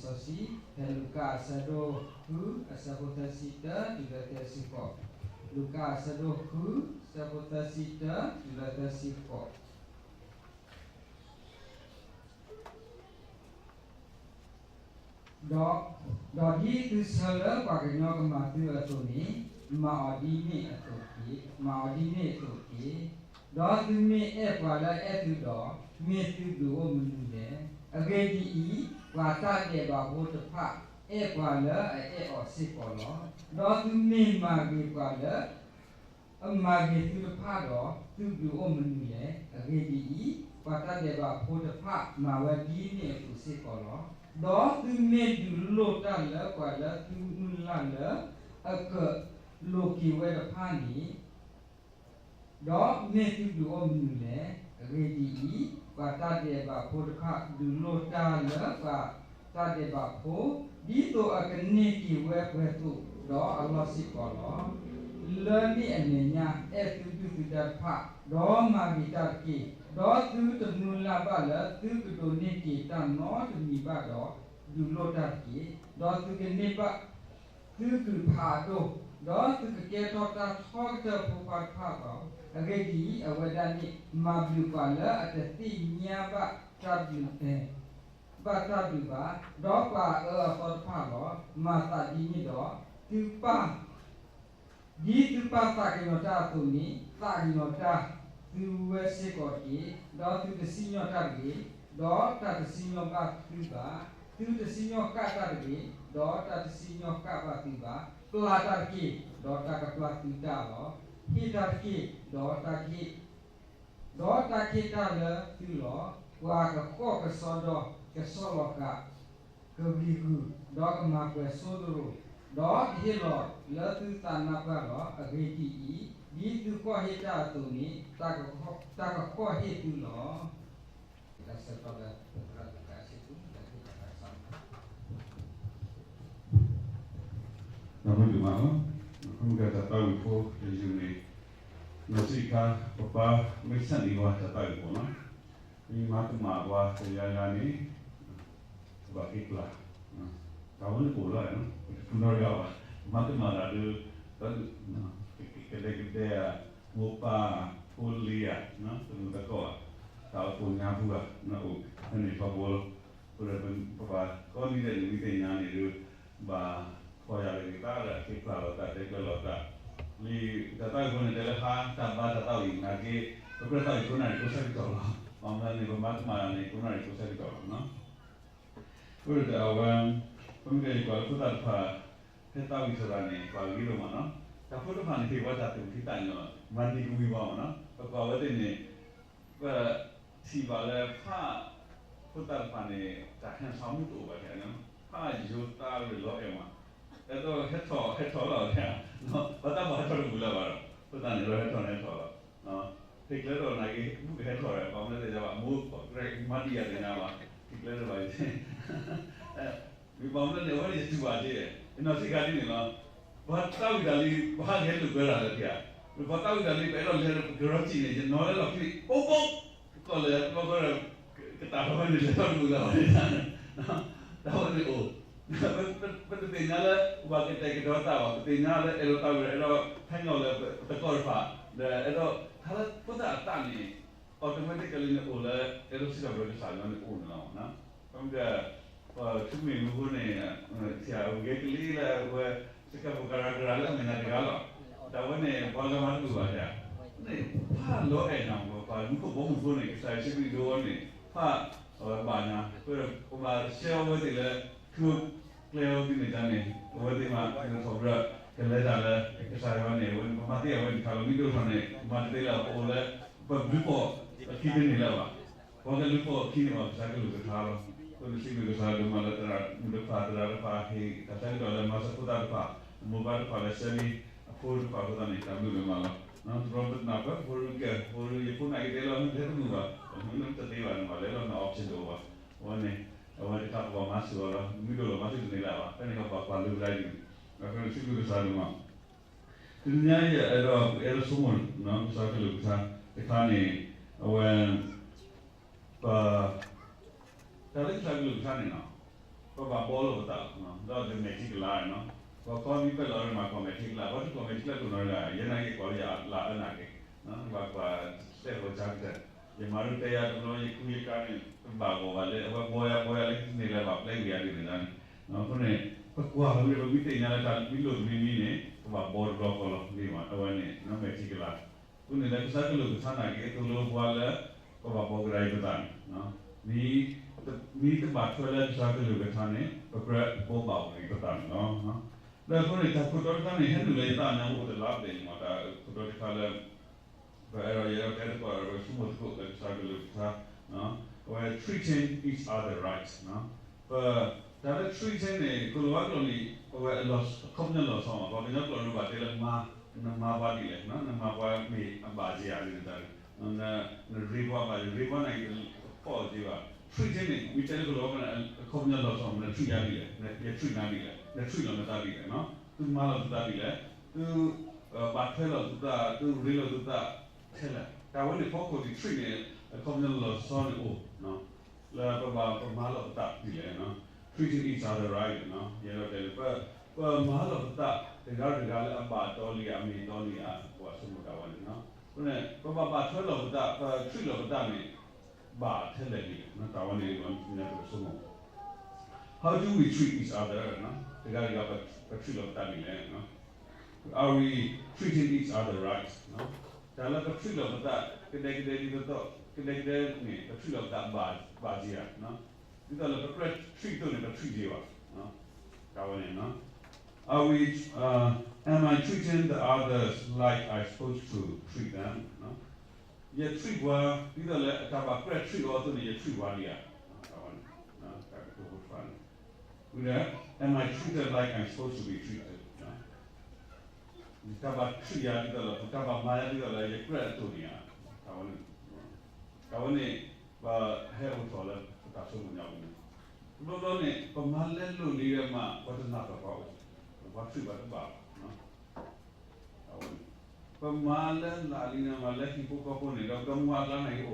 လံာ်စီဆှံ ဖဲလူၤကၣ်အဆၢဒိၣ်ဃု အဆၢဖိသၢဆံတၢ တုၤလၢသၢဆံဃိး, လူၤကၣ်အဆၢဒိၣ်ဃု အဆၢဖိသၢဆံတၢ တုၤလၢသၢဆံဃိး. ဒီး, ဒီးဒ်သုဆၢလၢပှၤကညီကမၤသုအသိးန့ၣ်, မၤအီၤဒ်န့ၣ်အသိးတက့ၢ်, မၤအီၤဒ်န့ၣ်အသိးတက့ၢ်. ဒီးသုမ့ၢ်အဲၣ်ပှၤလၢအအဲၣ်သုဒီး, မ့ၢ်သုဒုးအိၣ်မနုၤလဲၣ်. အဂ့ၢ်ဒ်အံၤ, ပှၤတၢ်ဒဲးဘးဖိတဖၣ် အဲၣ်ပှၤလၢအအဲၣ်အီၤစ့ၢ်ကီးလီၤ. ဒီးသုမ့ၢ်မၤဂ့ၤပှၤလၢ အမၤဂ့ၤသုတဖၣ်ဒီး, သုဒုးအိၣ်မနုၤလဲၣ်. အဂ့ၢ်ဒ်အံၤ, ပှၤတၢ်ဒဲးဘးဖိတဖၣ် မၤဝဲဒ်န့ၣ်အသိးစ့ၢ်ကီးလီၤ. ဒီးသုမ့ၢ်ဒုးလိၢ်တၢ်လၢပှၤလၢသုမုၢ်လၢ်လၢ အကလိးက့ၤဝဲတဖၣ်န့ၣ်, ဒီးမ့ၢ်သုဒုးအိၣ်မနုၤလဲၣ်. အဂ့ၢ်ဒ်အံၤ, ပှၤတၢ်ဒဲးဘးဖိတဖၣ် ဒုးလိၢ်တၢ်လၢပှၤတၢ်ဒဲးဘးဖိ, ဒ်သိးအကန့ၢ်က့ၤဝဲပှဲၤသိးဒီးအလီၢ်စ့ၢ်ကီးလီၤ. လၢန့ၣ်အမဲာ်ညါ အဲၣ်သုဒုၣ်သုဒါတဖၣ်, ဒီးမၤဂ့ၤတၢ်တက့ၢ်. ဒီးသုတမုၢ်လၢ်ဘၣ်လၢသုကဒိးန့ၢ်က့ၤတၢ်နီတမံၤဘၣ်ဒီး, ဒုးလိၢ်တၢ်တက့ၢ်. ဒီးသုကန့ၢ်ဘၣ် သုကုၢ်ဖးအဒိၣ်, ဒီးသုကကဲထီၣ်တၢ်ထီကတၢၢ်ဖိခွါတဖၣ်လီၤ. အဂ့ၢ်ဒ်အံၤ, အဝဲဒၣ်န့ၣ် မၤဘျုးပှၤလၢအတသ့ၣ်ညါဘၣ်တၢ်ဘျုး, ဘၣ်တၢ်ဘျုးဘၣ်, ဒီးပှၤအၢအသီတဖၣ်လီၤ. မၤသးဒ်န့ၣ်ဒီး, သုပၢ် ဒ်သုပၢ်သးကညီၤတၢ်အသိးန့ၣ်, သးကညီၤတၢ်သုဝဲစ့ၢ်ကီးတက့ၢ်. ဒီးသုတစံၣ်ညီၣ်တၢ်တဂ့ၤ, ဒီးတၢ်တစံၣ်ညီၣ်ဘၣ်သုဘၣ်. သုတစံၣ်ညီၣ်ဃၣ်တၢ်တဂ့ၤ, ဒီးတၢ်တစံၣ်ညီၣ်ဃၣ်ဘၣ်သုဘၣ်. ပျၢ်တၢ်တက့ၢ်, ဒီးတၢ်ကပျၢ်သုတၢ်လီၤ. ဟ့ၣ်တၢ်တက့ၢ်, ဒီးတၢ်ကဟ့ၣ် ဒီးတၢ်ကဟ့ၣ်တၢ်လၢသုလီၤ. ပှၤကဃီၣ်ကစီဒီ, ကဆီလီၤဃာ်, ကဂံၤဂုာ်, ဒီးကမၤပှဲၤစိသရိာ်, ဒီးကဟ့ၣ်လီၤလၢသုသးနါပှၢ်လီၤ. အဂ့ၢ်ဒ်အံၤ, ဒ်သုဃီၣ်ဟ့ၣ်တၢ်အသိးန့ၣ်, တၢ်ကဃီၣ်ဟ့ၣ်သုလီၤ. တၢ်ဆၢကတီၢ်လၢပသရၣ်သ့ၣ်တဖၣ်ဆံးပူၤ လၢသုတၢ်ကစီၣ် ဒီးမုၢ်ဒုးမးလီၤ. ခီမ့ၢ်ကတၢ်သးဝံၣ်ဖိတယုၢ်န့ၣ်, နီၢ်ဆံးခါ ပပၢ်မ့ၢ်ဆၢနံၤဝဲတၢ်သးဝံၣ်ဖိနီၤ, မ့ၢ်မၤကမၣ်ပှၤတဂၤဂၤန့ၣ်, ဘၣ်က့ၤကျါ, တၢ်ဝဲန့ၣ်အိၣ်လီၤ, ပတဖုနီတဂၤဘၣ်, မၤကမၣ်တၢ်ဒီး, ကဒဲကဒဲဧါ, မိၢ်ပၢ်ဖိလံၤဧါ, တမုာ်တကိးဧါ, တၢ်အိၣ်ဖှိၣ်ညါပူၤဧါ, အိၣ်ဖဲန့ၣ်ထီဘိလီၤ. အဃိဒီးပပှၤကိးနံၤဒဲးန့ၣ် မ့ၢ်သ့ၣ်ညါန့ၣ်ဒီး, ဘၣ်ဖီၣ်ယၤလၢက့ၤသးဒီး က့ၤကျၢ်လီၤသးတဲကျၢၤလီၤသး, လံာ်တၢ်သးဝံၣ်ဖိန့ၣ် တဲလၢဟါတၢ်ဘါတၢ်သးဝံၣ်နာ်က့, ပကြၢးသးဝံၣ်ကိးနၣ်ရံၣ်ကိးဆၢကတီၢ်လီၤ. ဘၣ်မနုၤန့ၣ် ပမၤကမၣ်တၢ်န့ၣ် ကိးနၣ်ရံၣ်ကိးဆၢကတီၢ်လီၤ. အဃိဒီးအဝဲ, ပမ့ၢ်က့ၤကွၢ်လၢဖိသၣ်တဖၣ်, ဟဲသးဝံၣ်ထီၣ်တၢ်န့ၣ် ပှၤဂ့ၤဒိၣ်မးနီၤ, တၢ်ဖိတဖၣ်န့ၣ် ဟ့ၣ်ဝဲတၢ်သူၣ်ဖှံသးညီ, မၤနံၤကမှံဘၣ်မးနီၤ, ပကွၢ်ဝဲသ့ၣ်န့ၣ်, ပ ထံၣ်ဘၣ်လၢဖး, ဖိသၣ်တဖၣ်န့ၣ် တၢ်ဟဲဆါမူတအိၣ်ဘၣ်, ဖးယိၤသးရ့ၣ်လီၤအဲၣ်မး, အဲၣ်ဒိးဟဲထီၣ်ဟဲထီၣ်လီၤ, ပှၤတၢ်ဘၣ်ဟဲထီၣ်တမုာ်လၢၤဘၣ်ဒီး ဖိသၣ်န့ၣ် အဲၣ်ဒိးဟဲထီၣ်န့ၣ်ဟဲထီၣ်လီၤ, ဟ့ၣ်ကျဲတအိၣ်နာ်က့ ဘူးကဟဲထီၣ်ဒီး ဘၣ်မနုၤသ့ၣ်ညါဘၣ်, မိၢ်ကီၢ်ကြဲးမၤတံၢ်ယၤသ့ၣ်ညါဘၣ်, ဟ့ၣ်ကျဲတဘၣ်အံၤ မ့ၢ်ဘၣ်မနုၤန့ၣ် အဝဲန့ၣ်ယတူၢ်ဘၣ်က့, ယနီၢ်ဆံးခါဒ်န့ၣ်လီၤ, ပှၤသးဝံၣ်တၢ်လံ ပှၤဟးဂဲၤလိာ်ကွဲတၢ်လၢထံဧါ, ပှၤသးဝံၣ်တၢ်လံ ပအဲၣ်ဒိးလဲၤကရၢထံၣ်န့ၣ် ယနီၢ်လဲၤလီၤခံ ပိပိ, ကီၢ်လဲၤလီၤကွဲဒီး ကတၢ်ထီၣ်ဝဲန့ၣ် လဲၤထီၣ်တမုာ်လၢၤဘၣ်, တၢ်ဝဲန့ၣ်အိၣ်, ပတသ့ၣ်ညါလၢ ပှၤကတဲာ်ကတီၤတၢ်ဘၣ်, ပသ့ၣ်ညါလၢအဲၣ်ဒိးသးဝံၣ်ဒီး အဲၣ်ဒိးဟဲညီလၢပသကိးတဖၣ်, ဒီးအဲၣ်ဒိး တၢ်လၢဖိသၣ်အသးန့ၣ် automatically န့ၣ်အိၣ်လၢ အဲၣ်ဒိးစံးထီၣ်ပတြၢၤကစၢ်ယွၤန့ၣ်အိၣ်န့ၣ်လီၤ. ခီမ့ၢ်က ပှၤဆူမဲာ်မုၢ်ဖိန့ၣ် ဆရာ ဂဲၤကလံၤလၢအဝဲ စကဲးဖိကရၢကရၢလၢအမဲာ်ညါတဂၤလီၤ. တၢ်ဝဲန့ၣ် ပှၤဂၤမၤတမုာ်ဘၣ်ဆရာ, န့ၣ် ဖးလီၤအဲၣ်နၤ ပှၤမူခိၣ်ဘီမုၢ်ဖိန့ၣ် ကစၢ်ယ့ၣ်ၡူးခရံာ်ဒိအီၤန့ၣ် ဖးအဝဲဘၣ်ညါ, ပဘၣ်ရှဲအဝဲသ့ၣ်လၢ ထူကျဲအဝဲသ့ၣ်န့ၣ်တၢ်န့ၣ် အဝဲသ့ၣ်မး ထီၣ်ပတြၢၤ ကလဲၤတၢ်လၢကစၢ်ယွၤန့ၣ် အဝဲန့ၣ် ပမၤသ့အဝဲန့ၣ် ခါလီၤမ့ၢ်ဒိၣ်ထီၣ်န့ၣ် ပမၤတသ့လၢၤ ပအိၣ်လၢ ပဘျုးဖှိၣ်အခံတန့ၢ်လၢၤဘၣ်. ပှၤကလူၤပိာ်အခံန့ၣ် ပှၤကစၢ်ကလူၤကထါလီၤ. အဃိန့ၣ်စံးဘျုးကစၢ်ဒိၣ်မးလၢသရၣ်မုၣ်တဖၣ် သရၣ်တဖၣ် ဟ့ၣ်တၢ်ဆၢကတီၢ်လၢမၤစၢၤဖိသၣ်တဖၣ်, မိၢ်ပၢ်တဖၣ်လၢဆှၢလံအဖိတဖၣ်အဃိသတးန့ၣ် တၢ်ဘျုးဒိၣ်မးလီၤ. တဘျီပနၢ်ပၢၢ်ဖိရူကဲ ဖိရူယဖိနာ်က့တဲလီၤ မ့ၢ်တဟဲတမုာ်ဘၣ်, မ့ၢ်တသ့ဘၣ်န့ၣ် ပှၤလဲၤလီၤန့ၣ် option တအိၣ်ဘၣ်. အဝဲန့ၣ် အဝဲတခါပှၤမၤစၢၤအီၤလီၤ, မ့ၢ်ဒိၣ်လီၤမၤစၢၤတန့ၢ်လၢၤဘၣ်. ဖဲန့ၣ်ပှၤပှၤလူၤကဒါအံၤ အဃိန့ၣ်စံးဘျုးကစၢ်ဒိၣ်မး တနံၤညါအံၤ အဲၣ်ဒိး အဲၣ်ဒိးဆိကမိၣ် ကစၢ်ကလုၢ်ကထါတခါန့ၣ် အဝဲ ပ တၢ်လၢကစၢ်ကလုၢ်ကထါန့ၣ်လီၤ. ပဘၣ်ဘီလီၤပသး, ဒီးမဲာ်ထံကလၤနီၤ, ပှၤခီမ့ၢ်ပၢၢ်လီၤရၢမၤကွၢ်မဲာ်ထံကလၤ, ပှၤတကွၢ်မဲာ်ထံကလၤဒိၣ်နီတဂၤ, ယဲနာ်က့ၤကွၢ်လၢယလၢအၢနာ်က့ၤ, ဘၣ်ကွၢ်စဲးဃီၤကၢ်ကတၢၢ်, ယမၤရူတဲယၤတဘျီ ယကူယကၤန့ၣ် တဘၣ်ဂီၢ်ဘၣ်လၢ အဝဲဘီယၤဘီယၤလၢခံန့ၣ်လၢဘၣ်ပျဲဝံၤယၤဒ်န့ၣ်လီၤန့ၣ်, အဃိန့ၣ် ပကွၢ်ဝံၤဒီးပမ့ၢ်သ့ၣ်ညါလၢတၢ်မ့ၢ်လိၣ်တမံၤမံၤန့ၣ် ပဘၣ်ဘီတဘျီဃီလီၤ, အဝဲန့ၣ် မဲာ်ထံကလၤ အဃိန့ၣ်လၢကစၢ်ကလုၢ်ကထါနာ်က့ၤ သိၣ်လိပှၤလၢ ပဘၣ်ဘီကဒါအံၤပသးန့ၣ်, မ့ၢ်တဘၣ်ထွဲလၢကစၢ်ကလုၢ်ကထါန့ၣ် ပကြၢးဘီဘၣ်အီၤက့ၤပသးန့ၣ်လီၤ. ဒီးအဃိန့ၣ် တၢ်ခိၣ်တီတခါန့ၣ် ဟဲနုာ်လၢယသးန့ၣ် အိၣ်တလါဘျဲၣ်န့ၣ်မး တၢ်ခိၣ်တီတခါလၢ ပအဲၣ်ဒိးယအဲၣ်ဒိးတဲသကိးဒီး ပဆိကမိၣ်သကိးလၢကစၢ်ကလုၢ်ကထါ အဝဲ treating each other right ပ တၢ်လၢ treating န့ၣ် ကီၢ်လၤဝါကျိာ်န့ၣ် အဝဲအခီပညီလီၤဆီမး ပှၤကညီကျိာ်န့ၣ်ဘၣ်တဲလၢမၤ နမၤပှၤဒ်လဲၣ် နမၤပှၤမ့ၢ်အဘၣ်က့ၤဧါ ဒ်န့ၣ်တၢ်န့ၣ် နရ့ပှၤဘၣ် ရ့ပှၤနာ်က့ၤ တဖီၣ်က့ၤဘၣ် treating န့ၣ် မ့ၢ်တဲလၢကီၢ်လၤဝါကျိာ်န့ၣ် အခီပညီလီၤဆီမး န treat ယၤဒ်လဲၣ် ယ treat နၤဒ်လဲၣ် န treat လီၤနသးဒ်လဲၣ် သုမၤလီၤသုသးဒ်လဲၣ် သု ဘၣ်ထွဲလီၤသုသး သုရ့လိာ်သုသး ထဲလဲၣ် တၢ်ဝဲန့ၣ်ဖီခိၣ်ဒံး treat န့ၣ် အခီပညီလီၤဆီန့ၣ်အိၣ် လၢပဘၣ်ပမၤလီၤပသးဒ်လဲၣ် treating each other right ယအဲၣ်ဒိးတဲလၢ ပမၤလီၤပသး တဂၤတဂၤလၢအဘၣ်တီလံဧါ အမ့ၢ်တီလံဧါ ပှၤဆိကမိၣ်တၢ်ဝဲန့ၣ် အဃိန့ၣ် ပဘၣ်ဘၣ်ထွဲလီၤပသး ပ treat လီၤပသးန့ၣ် ဘၣ်ထဲလဲၣ်ဒ်လဲၣ် တၢ်ဝဲန့ၣ် ပဆိကမိၣ် How do we treat each other တဂၤတဂၤ ပ treat လီၤပသးဒ်လဲၣ် Are we treating each other right တၢ်လၢပ treat လီၤပသး ကဒဲကဒဲဒ်သိးသိး ကဒဲကဒဲန့ၣ် ပ treat လီၤပသးဘၣ်က့ၤဧါ ဒ်သိးလၢပကြၢး treat သိးန့ၣ် ပ treat က့ၤဘၣ် တၢ်ဝဲန့ၣ် Are we, uh, am I treating the others like I supposed to treat them ယ treat ပှၤ ဒ်သိးလၢတၢ်ဘၣ်ကြၢး treat အီၤအသိးန့ၣ် ယ treat ပှၤဒံးဧါ တၢ်ဝဲန့ၣ် တၢ်ကတိၤဖိတဖၣ်န့ၣ် ဝံၤဒီး am I treated like I'm supposed to be treated တၢ်ဘၣ် treat ယၤဒ်သိးလၢ တၢ်ဘၣ်မၤယၤဒ်သိးလၢယကြၢးအသိးန့ၣ်ဧါ တၢ်ဝဲန့ၣ် တၢ်ဝဲန့ၣ် ပဟဲအိၣ်ထီၣ်လၢပတၢ်ဆိကမိၣ်ညါပူၤန့ၣ် တဘျီဘျီန့ၣ် ပမၤလဲလိာ်လံဒီးမး ပှၤတနၢ်ပၢၢ်ပှၤအိၣ် ပှၤ treat ပှၤတဘၣ်ဘၣ် ပမၤလၢလၢလံန့ၣ် မၤလၢဟံၣ်ဖိဃီဖိန့ၣ် ဒီးကမူအကျါန့ၣ်အိၣ်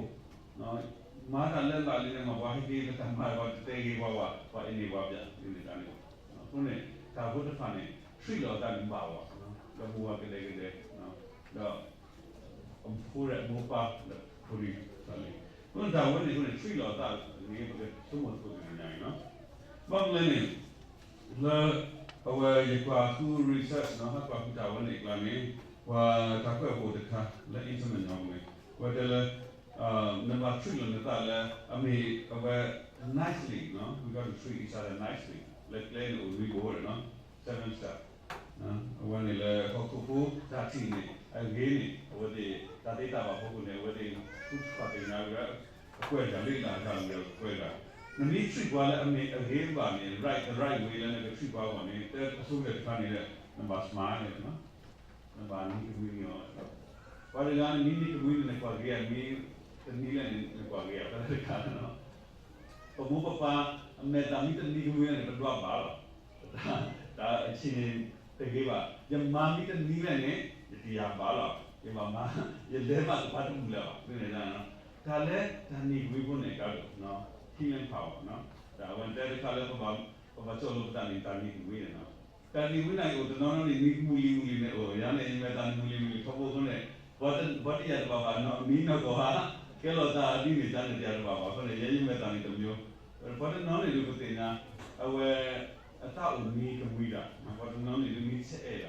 မၤတၢ်လၢလၢလံန့ၣ် မၤပှၤဟဲက့ၤလၢတၢ်မၤ ပှၤတတဲဂ့ၤပှၤဘၣ် ပှၤအ့န့ၢ်ပှၤပျး ဒ်န့ၣ်တၢ်န့ၣ် အဃိန့ၣ် တၢ်ဖိတဖၣ်န့ၣ် treat လီၤသးန့ၣ်ဘၣ်ဝဲ ဒီးမူဝဲကဒဲကဒဲ ဒီး အဖိဒီးမိၢ်ပၢ် ဒီးဖိဒံဖိသၣ်လံ အဃိန့ၣ် တၢ်ဝဲန့ၣ်အဃိန့ၣ် treat လီၤသးန့ၣ် ပကဆိကမိၣ်သကိးကညါအံၤလီၤ ဘၣ်မနုၤလဲၣ်န့ၣ် လၢ အဝဲယကွၢ်ဃု research နီၤ ဟးကွၢ်ဃုတၢ်ဝဲန့ၣ်အကျါန့ၣ် ပှၤတၢ်ကွဲးဖိတခါ လၢ internet ညီပူၤန့ၣ် အဝဲတဲလၢ နဘၣ် treat လီၤနသးလၢ အမ့ၢ်အဝဲ nicely နီၤ we got to treat each other nicely လၢကျဲန့ၣ်အိၣ်နွံဘိန့ၣ်နီၤ seven step အဝဲန့ၣ်လၢဟီၣ်ခိၣ်ဖိတၢ်ထံၣ်န့ၣ် အဂ့ၤန့ၣ် အဝဲသ့ၣ် တၢ်သ့တၢ်ဘၣ်ဖီခိၣ်န့ၣ် အဝဲသ့ၣ် ဃုထၣ်သ့ၣ်ညါဝဲ အကွဲးတၢ်လၢတၢ်ဂၤဝဲအကွဲးတၢ် နမ့ၢ် treat ပှၤလၢအမ့ၢ်အဂ့ၤဘၣ်န့ၣ် right the right way လၢနက treat ပှၤအဂီၢ်န့ၣ် တၢ်အဆိကတၢၢ်တခါန့ၣ် နဘၣ် smile န့ၣ် နဘၣ်နံၤကမှံၤန့ၣ်အီၤ ပှၤတဂၤနမ့ၢ်နံၤကမှံၤန့ၣ် နကွၢ်ဂ့ၤဧါ မ့ၢ်တနံၤလဲၣ်န့ၣ် နကွၢ်ဂ့ၤဧါ ပှၤတဂၤ ပမိၢ်ပပၢ် အမဲာ်သၣ်မ့ၢ်တနံၤကမှံၤန့ၣ် ပဒွးဘၣ်လီၤ တၢ်အဆ့ၣ်န့ၣ်တဂ့ၤဘၣ် ယမါမ့ၢ်တနံၤလဲၣ်န့ၣ် ယတယာ်ဘၣ်လီၤ ယဘၣ်မၤ ယလဲၤမးကပၤတမုာ်လၢၤဘၣ် တၢ်လၢတၢ်နံၤကမှံၤဖိန့ၣ် ကါဒိၣ် healing power တၢ်အဝဲတဲတခါလၢ ပဘၣ်ကၠီၣ်လိပသးန့ၣ် တၢ်နံၤကမှံၤန့ၣ် တၢ်နံၤကမှံၤန့ၣ် အိၣ်တနီၤနီၤန့ၣ် နံၤကမှံၤလံၤမုၢ်လံၤန့ၣ်အိၣ် ယၤန့ၣ် ယမဲာ်သၣ်နံၤကမှံၤလံၤမုၢ်လံၤထီဘိအဃိန့ၣ် ပှၤတယာ်တဘၣ်ဘၣ် မံနီၢ်ကီၢ်ဧါ ကဲလီၤသးဒ်န့ၣ် တၢ်န့ၣ်တယာ်တဘၣ်ဘၣ် အဃိန့ၣ် ယဲယမဲာ်သၣ်န့ၣ်တမံၤ ပှၤတနီၤန့ၣ်ဒုးပသ့ၣ်ညါ အဝဲ အသးအိၣ်နံၤကမှံၤတၢ် ပှၤတနီၤန့ၣ်ဒုးနံၤဆဲးအဲၣ်တၢ်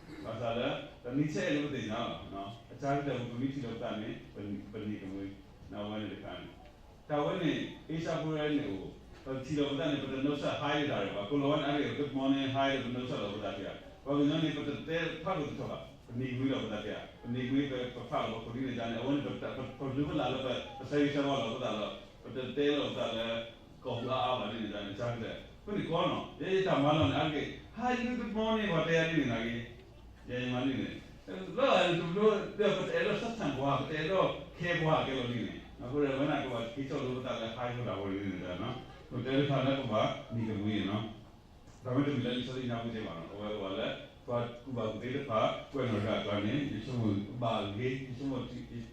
ဘၣ်ဆၣ်လၢ ပနံၤဆဲးအဲၣ်ဒုးပသ့ၣ်ညါလီၤ အတၢ်ကတၢၢ်ပမ့ၢ်ထံၣ်လိာ်ပသးန့ၣ် ပနံၤကမှံၤ အဝဲန့ၣ်တခါန့ၣ် တၢ်ဝဲန့ၣ် အ့ရှါဖိရဲန့ၣ်အိၣ် ပထံၣ်လိာ်ပသးန့ၣ် ပတနီၣ်ဆၢ hi တၢ်ရဲၣ်ဘၣ် ကိးလီၤဝဲန့ၣ် အါတက့ၢ် good morning hi ဒီးပနီၣ်ဆၢလိာ်ပသးတ့ၢ်ဧါ ပှၤကညီန့ၣ် ပတတဲဖးဒိၣ်တထီၣ်ဘၣ် ပနံၤကမှံၤလိာ်ပသးတ့ၢ်ဧါ ပနံၤကမှံၤ ပဖးလီၤပခိၣ်ဒ်န့ၣ်န့ၣ် အဝဲန့ၣ် ပလူၤပလၢ်လၢပသၢဂ့ၤဆၢဝါလိာ်ပသးလီၤ ပတတဲလိာ်ပသးလၢ ကီၢ်ပူၤအါအါဘၣ်ဒ်န့ၣ်န့ၣ် အတၢ်ကတၢၢ် အဃိန့ၣ်ကီနီၤ ယဲယတၢ်မၤလီၤန့ၣ် အါတက့ၢ် hi good morning ပှၤတဲယၤဒ်န့ၣ်နာ်က့ ယဲယမၤဒ်န့ၣ် လၢတဘျီ ပတအဲၣ်ဒိး ဆၢထၢၣ် ပှၤ ပတအဲၣ်ဒိး care ပှၤကဲလီၤဒ်န့ၣ် အဃိဒီး ဝဲန့ၣ်ကဘၣ်က့ၤကၠီၣ်လိပသးလၢ hi ဖိတၢ်ဖိဒ်န့ၣ်န့ၣ် ပတဲတခါလၢပဘၣ်နံၤကမှံၤန့ၣ်နီၤ တၢ်ဝဲတမ့ၢ်လၢလံာ်စီဆှံညါပူၤကဲဘၣ်နီၤ အဝဲပှၤလၢ ပှၤကူၣ်ဘၣ်ကူၣ်သ့တဖၣ် ကွဲးနီၣ်တဂၤအကျါန့ၣ် ယဆိကမိၣ်ဘၣ်အဂ့ၤ ယ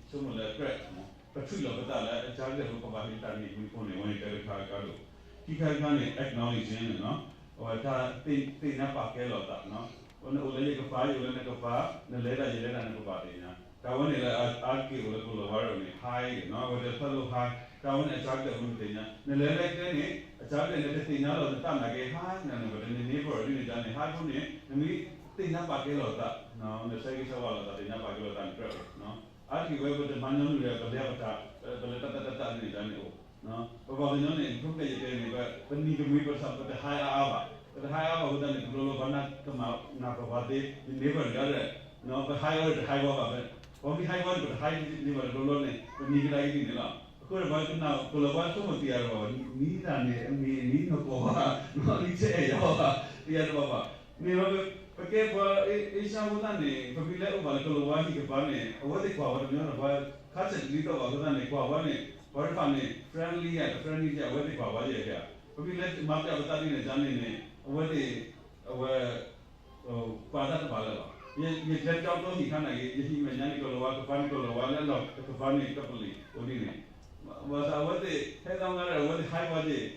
ဆိကမိၣ်လၢကြၢး ပထံၣ်လိာ်ပသးလၢ အကါဒၣ်လၢပဘၣ်ဟ့ၣ်တၢ်နံၤကမှံၤဖိန့ၣ် အဝဲန့ၣ်တဲတခါကါဒိၣ် ခံခါတခါန့ၣ် acknowledging န့ၣ်နီၤ, အဝဲတၢ်သ့ၣ်ညါပာ်ကဲလိာ်သးနီၤ, နအိၣ်လၢယကပၤ ယအိၣ်လၢနကပၤ, နလဲၤတၢ်ယလဲၤတၢ် နကဘၣ်သ့ၣ်ညါ, တၢ်ဝဲန့ၣ်လၢ အါတက့ၢ်အိၣ်လၢကီၢ်လီၤဝါဒၣ်န့ၣ် hi နီၤ, အဝဲတၢ်ဖးလိ hi, တၢ်ဝဲန့ၣ် အစှၤကတၢၢ်ဖိနသ့ၣ်ညါ, နလဲၤလၢကျဲန့ၣ် အစှၤကတၢၢ်န့ၣ် တသ့ၣ်ညါလီၤနသးနာ်က့ hi နၤန့ၣ် ပတန neighbor ဒ်န့ၣ်ဒ်န့ၣ် hi ဖိန့ၣ် နမ့ၢ်သ့ၣ်ညါပာ်ကဲလိာ်သး, နဆၢဂ့ၤဆၢဝါလိာ်သး သ့ၣ်ညါပာ်ကဲလိာ်သးန့ၣ်ကြၢးအိၣ်, အါတက့ၢ်ဝဲပတမၤညီနုၢ်ဒီး ပလဲၤပတၢ်, ပလဲၤတၢ်တၢ်တၢ်တၢ်ဒ်န့ၣ်ဒ်န့ၣ်အိၣ်, ပပှၤကညီန့ၣ် ဖုကဲယတဲန့ၣ် ပနံၤကမှံ ပတ hi အါအါဘၣ်, ပတ hi အါဘၣ်အဃိသတးန့ၣ် တဘျီဘျီပှၤနၢ်ကမၣ်နၢ်ပၢၢ်ပှၤသ့ ယ neighbor တဂၤဒီး ပ hi အီၤဒီးတ hi ဝဲဘၣ်, ပှၤမ့ၢ် hi ဝဲန့ၣ် ပတ hi neighbor တဘျီဘျီန့ၣ် ပနံၤကဒါက့ၤဒ်န့ၣ်လီၤ. အဃိန့ၣ် ပှၤကနၣ်ကီၢ်လီၤဝါဆိကမိၣ်သ့ၣ်ယၤတဘၣ်ဘၣ်, နံၤတၢ်န့ၣ် အမ့ၢ်နံၤနီၢ်ကီၢ်ဘၣ်, နံၤတအဲၣ်ယၤဘၣ်, သ့ၣ်ယၤတဘၣ်ဘၣ်, န့ၣ် ပကဲပှၤအ့ရှါအဃိသတးန့ၣ် ပမ့ၢ်လဲၤအိၣ်ဘၣ်လၢကီၢ်လီၤဝါဟံၣ်ကပၤန့ၣ် အဝဲသ့ၣ်ကွၢ်ဝဲတမံၤဒီး ပှၤခါဆဲးတလံၤသီၣ်ဘၣ်အဃိသတးန့ၣ် ကွၢ်ဝဲန့ၣ် ပှၤတဖၣ်န့ၣ် friendly ဧါ တ friendly ဧါ အဝဲသ့ၣ်ကွၢ်ဝဲယဲၢ်ဧါ, ပမ့ၢ်လဲၤမၤပျးပသးဒ်န့ၣ်ဒ်န့ၣ်န့ၣ် အဝဲသ့ၣ် အဝဲ ကွၢ်တၢ်တဘၣ်လၢၤဘၣ်. ယ ယကဲပကၠီကၠီဟံၣ်ခါနာ်က့ ယဟံၣ်မဲာ်ညါန့ၣ် ကီၢ်လီၤဝါ ကပၤန့ၣ်ကီၢ်လီၤဝါလၢအလီၢ်တကပၤန့ၣ် ကပလံၤအိၣ်ဒ်န့ၣ်, ဘၣ်ဆၣ်အဝဲသ့ၣ် ဟဲသီငါဒီး အဝဲသ့ၣ် hi ဝဲက့ၤ,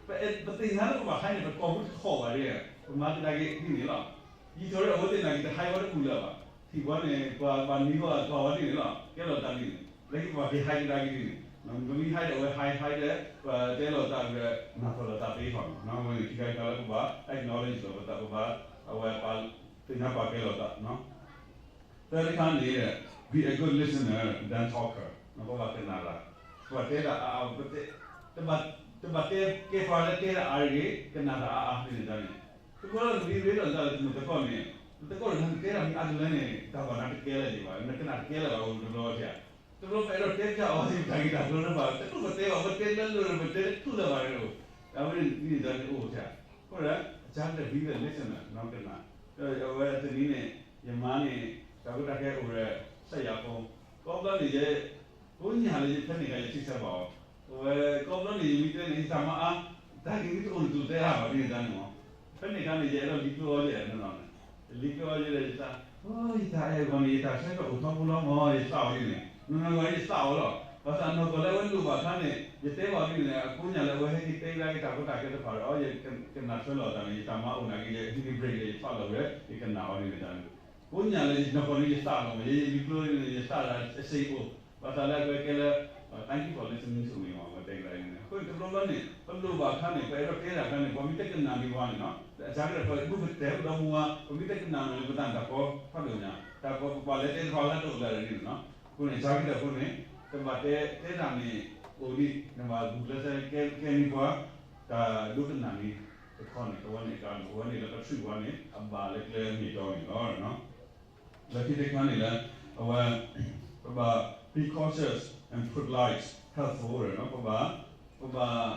ပသ့ၣ်ညါလၢပဘၣ် hi န့ၣ် ပကိးမူတခီၣ်ဘၣ်ဒ်, ပမၤကဒါက့ၤဒ်န့ၣ်လီၤ. ယံာ်ထီၣ်ဒီး အဝဲသ့ၣ်နာ်က့ တ hi ဝဲတပူၤလၢၤဘၣ်. ထံၣ်ပှၤန့ၣ် ပှၤဘၣ်နံၤဂီၢ် ကွၢ်ဝဲဒ်န့ၣ်လီၤ. ကဲလီၤတၢ်ဒ်န့ၣ်, လၢခံပှၤက့ၤ hi ကဒါက့ၤဒ်န့ၣ်, ပမ့ၢ် hi ဒီး အဝဲ hi hi ဒီး ပတဲလိာ်သးဒီး နၢ်ပၢၢ်လိာ်သးသ့ထီၣ်န့ၣ်, အဝဲန့ၣ်ခံခါတခါလၢပဘၣ် acknowledge လိာ်ပသး ပဘၣ် အဝဲပာ် သ့ၣ်ညါပာ်ကဲလိာ်သး သၢတခါန့ၣ် be a good listener than talker ပဘၣ်ကနၣ်တၢ်, ပဘၣ်တဲတၢ်အါအါ, တဘၣ်တဲကဲပှၤလၢတဲတၢ်အါတဂ့ၤ, ကနၣ်တၢ်အါအါဒ်န့ၣ်ဒ်န့ၣ်, တဘျီလၢနမ့ၢ်ရ့ဒီးတၢ်လၢနသကိးန့ၣ်, နသကိးန့ၣ် နတဲတၢ်မ့ၢ်အါတလၢန့ၣ် တၢ်ဘၣ်နၤတကဲလၢၤဒံးဘၣ်, နကနၣ်တကဲလၢၤဘၣ်အိၣ်တဘျီဘၣ်, တဘျီပအဲၣ်ဒိးတဲပၠးအီၤဒ်ပတၢ်ဂ့ၢ်တၢ်ကျိၤလၢၤဘၣ်, တဘျီပတဲဘၣ် ပတဲလၢလၢ ပတဲတထူၣ်လၢၤဘၣ်န့ၣ်, အဝဲန့ၣ်ဒ်န့ၣ်ဒ်န့ၣ်အိၣ်, အဃိဒီး အစှၤကတၢၢ် be the listener နီၢ်ကနၣ်, အဝဲတနံၤန့ၣ် ယမါန့ၣ် တၢ်ကီတၢ်ခဲအိၣ်ဒီး စဲးယၤဖိ, ကိးဘျီန့ၣ်ယဲ ကိးညၣ်လၢယဖဲန့ၣ်အခါ ယထံၣ်ဆၢဘၣ်အီၤ, အဝဲကိးဘျီန့ၣ် ယမ့ၢ်တဲန့ၣ် ယတၢ်မၤအါ, တၢ်ဂ့ၢ်မ့ၢ်တအိၣ်န့ၣ် တတဲတၢ်ဘၣ်ဒ်န့ၣ်ဒ်န့ၣ်မး, ဖဲန့ၣ်အခါန့ၣ် ယအဲၣ်ဒိးလံကျိအီၤယဲၢ်နီၢ်နီၢ်န့ၣ်, လံကျိအီၤယဲၢ်ဒီးယသး, အိ ယတၢ်အဲၣ်အဂီၢ်န့ၣ် ယတၢ်ဆၢကတီၢ်အိၣ်ထီဘိလီၤမး ယသးအီၤဒ်န့ၣ်, နီၢ်နီၢ်ဂီၢ်ယသးအီၤလီၤ, ဘၣ်ဆၣ်နီၢ်ကီၢ်လၢအဝဲလိၣ်ဘၣ်အခါန့ၣ် ယတဲဘၣ်အီၤဒ်န့ၣ် အကိးညၣ်လၢအဝဲဟဲက့ၤတဲဒၣ်က့ၤတၢ်ကီတၢ်ခဲတဖၣ်ဒီး အီ ယကနၣ်ထွဲလီၤအသးန့ၣ် ယတၢ်မၤအိၣ်နာ်က့ ယဟံးန့ၢ် break ဒီး ယဖးလီၤဝဲ ယကနၣ်အီၤဒ်န့ၣ်ဒ်န့ၣ်, ကိးညၣ်လၢယနီၢ်ကီၢ်န့ၣ် ယသးလီၤမး ယဲယလံကျိန့ၣ် ယသးဒီးအစ့အိၣ်, ဘၣ်ဆၣ်လၢအကဲကဲလၢ thank you for listening to me မး ပတဲကဒါအံၤန့ၣ်, အဃိန့ၣ် တဘျီဘျီန့ၣ် ပလိၣ်ဘၣ်အခါန့ၣ် ပအဲၣ်ဒိးတဲတၢ်အခါန့ၣ် ပှၤမ့ၢ်တကနၣ်ဒံးပှၤန့ၣ်နီၤ, အစှၤကတၢၢ် ပမ့ၢ်ကတဲဒီမါဝၤ ပမ့ၢ်တကနၣ်န့ၣ် ပသးတၢ်ကီဖးဒိၣ်ညါ တၢ်ကီပပှၤလဲၤတဲတဖၣ်လၢတအိၣ်လၢၤဒ်န့ၣ်နီၤ, အဃိန့ၣ် အစှၤကတၢၢ်ဖိန့ၣ် တဘၣ်တဲတဲတၢ်န့ၣ် အိၣ်ဒံး နဘၣ်ဂုာ်ကျဲးစၢးကဲကဲန့ၢ်ပှၤ တၢ်ဒိကနၣ်န့ၣ်တခီန့ၣ် အဝဲန့ၣ်အကါဒိၣ် အဝဲန့ၣ်လၢပထံၣ်ဝဲန့ၣ် အဘၣ်လၢကျဲမ့ၢ်တီန့ၣ်လီၤ. လၢခံတခါန့ၣ်လၢ အဝဲ ပဘၣ် be cautious and polite, helpful နီၤ, ပဘၣ် ပဘၣ်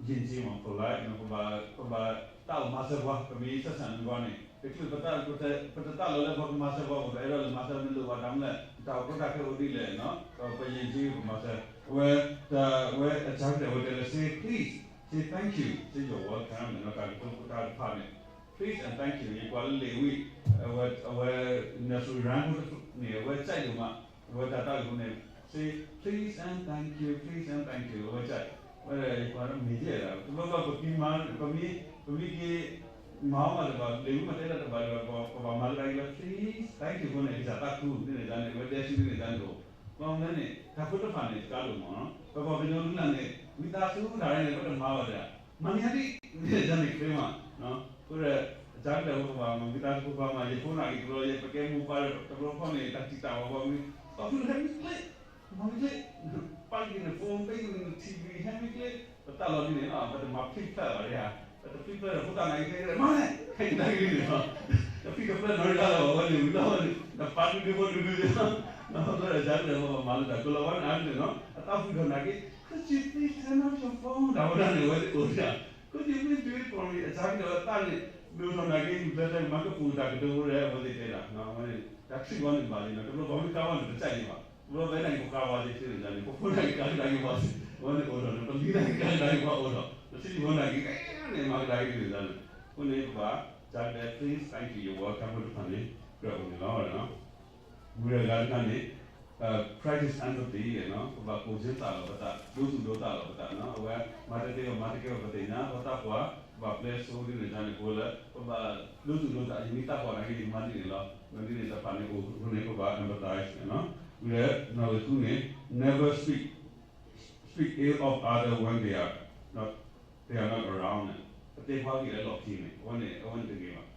ယဉ်ကျေး မး polite နီၤ, ပဘၣ် ပဘၣ်တၢ်အိၣ်မၤစၢၤပှၤ ပမ့ၢ်ဆက်ဆံပှၤန့ၣ် တချုးပတ ပတသးလီၤလၢပှၤကမၤစၢၤပှၤ ပအဲၣ်ဒိးလဲၤမၤစၢၤ နလိၣ်ဘၣ်တၢ်မနုၤလဲၣ် တၢ်အိၣ်ကီတၢ်ခဲအိၣ်ဒ်လဲၣ်နီၤ, ပယဉ်ကျေးပမၤစၢၤ အဝဲ တၢ်ဝဲအစှၤကတၢၢ်ဝဲတဲလၢ say please, say thank you, say you're welcome နီၤ, တၢ်ကတိၤတၢ်တဖၣ်န့ၣ် please and thank you ယကွၢ်လၢလံာ်ဝံၤ အဝဲ အဝဲ nursery rhyme ဖိတဖုန့ၣ် အဝဲစဲးဒိၣ်မး အဝဲတၢ်သးဝံၣ်ဖိန့ၣ် say please and thank you, please and thank you အဝဲစဲး အဝဲယကွၢ်လၢမ့ၢ်ယဲၢ်ဒၣ် တဘျီဘျီပက့ၤမၤ ပမ့ၢ် ပမ့ၢ်က့ၤ မၤအီၤမးတဘၣ် လံာ်ဝံၤမးတဲတၢ်တဘၣ်ဒီး ပဘၣ်မၤကဒါက့ၤလၢ please, thank you ဖိန့ၣ် ကစၢ်သးခုန့ၣ်န့ၣ်ဒ်န့ၣ် အဝဲဒဲစုန့ၣ်ဒ်န့ၣ်အိၣ် ဘၣ်မနုၤန့ၣ် တၢ်ဖိတဖၣ်န့ၣ် တကါဒိၣ်မးနီၤ ပပှၤကညီဒုးနၤန့ၣ် ဝံသးစူၤတၢ်ရဲၣ်န့ၣ် ပတမၤဘၣ်ဒီး မၤန့ၢ်ဒ်န့ၣ်ဒ်န့ၣ်ချ့မး အဃိဒီး အစှၤကတၢၢ်ဖိပဘၣ်မၤဝံသးစူၤ ပပှၤမၤယဖိနာ်က့ၤတဘျီ ယပကဲမိၢ်ပၢ်ဒီး တဘျီဖီၣ်န့ၣ် တၢ်စံးတၢ်ဝီပှၤမနုၤ ပှၤဖုဟဲမ့ၢ်ကျ့ မၤမ့ၢ်ကျ့ ပာ်က့ၤန့ၣ် phone ပာ်က့ၤန့ၣ် TV ဟဲမ့ၢ်ကျ့ ပတၢ်လီၤဒ်န့ၣ် ပတမၤ pre-plan ဘၣ်ဒ်ဧါ ပတ pre-plan ဒီးဖိသၣ်နာ်က့ၤခဲကဲ မၤလဲၣ် ခဲကဲဒ်န့ၣ်လီၤ တ pre-plan နီတဂၤလၢၤဘၣ်ဝဲန့ၣ် ဝံၤလီၤဝဲန့ၣ် နပာ်ဒုဒုဖိဒုဒု အဃိဒီး အစှၤကတၢၢ်ဖိပမၤလၢတၢ်ကလီၤဝဲန့ၣ်အါဒ်န့ၣ်နီၤ အတၢ်ဖုၣ်ထီၣ်နာ်က့ၤ Could you please turn off your phone တၢ်ဝဲဒၣ်န့ၣ် အဝဲသ့ၣ်အိၣ်ဒံးဧါ Could you please do it for me အစှၤကတၢၢ်ဝဲသးန့ၣ် ဒိၣ်ထီၣ်နာ်က့ၤ ယူၤဖျဲၣ်ဖျဲၣ်မၤကပူၤတၢ်ကတိၤဝဲဒၣ် အဝဲသ့ၣ်တဲဒၣ် အဝဲန့ၣ် တၢ်ထံၣ်ဝဲန့ၣ်ဘၣ်လံနီၤ တဘျီဘၣ်မ့ၢ်ကါဝဲန့ၣ် ပစၢ်ယံၤဘၣ် တဘျီဘၣ်နာ်က့ၤ ပကါဝဲသ့ၣ်သ့ၣ်န့ၣ်န့ၣ် ပဖိနာ်က့ၤကါကဒါက့ၤပှၤ အဝဲန့ၣ်အိၣ်ထီၣ်န့ၣ် ပလံၤနာ်က့ၤကါကဒါက့ၤပှၤအိၣ်ထီၣ် ပထံၣ်ဝဲနာ်က့ၤ ကဲန့ၣ် မၤကဒါက့ၤန့ၣ်န့ၣ် အဃိန့ၣ် ပဘၣ် စှၤကတၢၢ် please, thank you, you're welcome ဖိတဖၣ်န့ၣ် ကြၢးအိၣ်န့ၣ်လီၤ. ဝံၤဒီးဂၤတခါန့ၣ် practice empathy နီၤ, ပဘၣ်ကိၣ်ဆၢသးလီၤပသး, ဒိသူၣ်ဒိသးလီၤပသးနီၤ, အဝဲမၤတကဲဘၣ် မၤတကဲဘၣ် ပသ့ၣ်ညါ ပှၤသးပှၢ်, ပဘၣ်ပျဲဆိဒ်န့ၣ်တၢ်န့ၣ် ပဝဲလၢ ပဘၣ်ဒိသူၣ်ဒိသး, ယမ့ၢ်သးပှၢ်နာ်က့ ယကမၤဒ်န့ၣ်လီၤ, ဒ်န့ၣ်တဖၣ်န့ၣ်အိၣ်အဃိန့ၣ် ပဘၣ် empathize နီၤ, ဝံၤဒီး နၢ်ဝံၤဃုန့ၣ် never speak speak ill of other when they are not, they are not around န့ၣ်, ပတဲပှၤဂ့ၢ်လၢလီၢ်ခံန့ၣ် အဝဲန့ၣ် အဝဲန့ၣ်တဂ့ၤဘၣ်,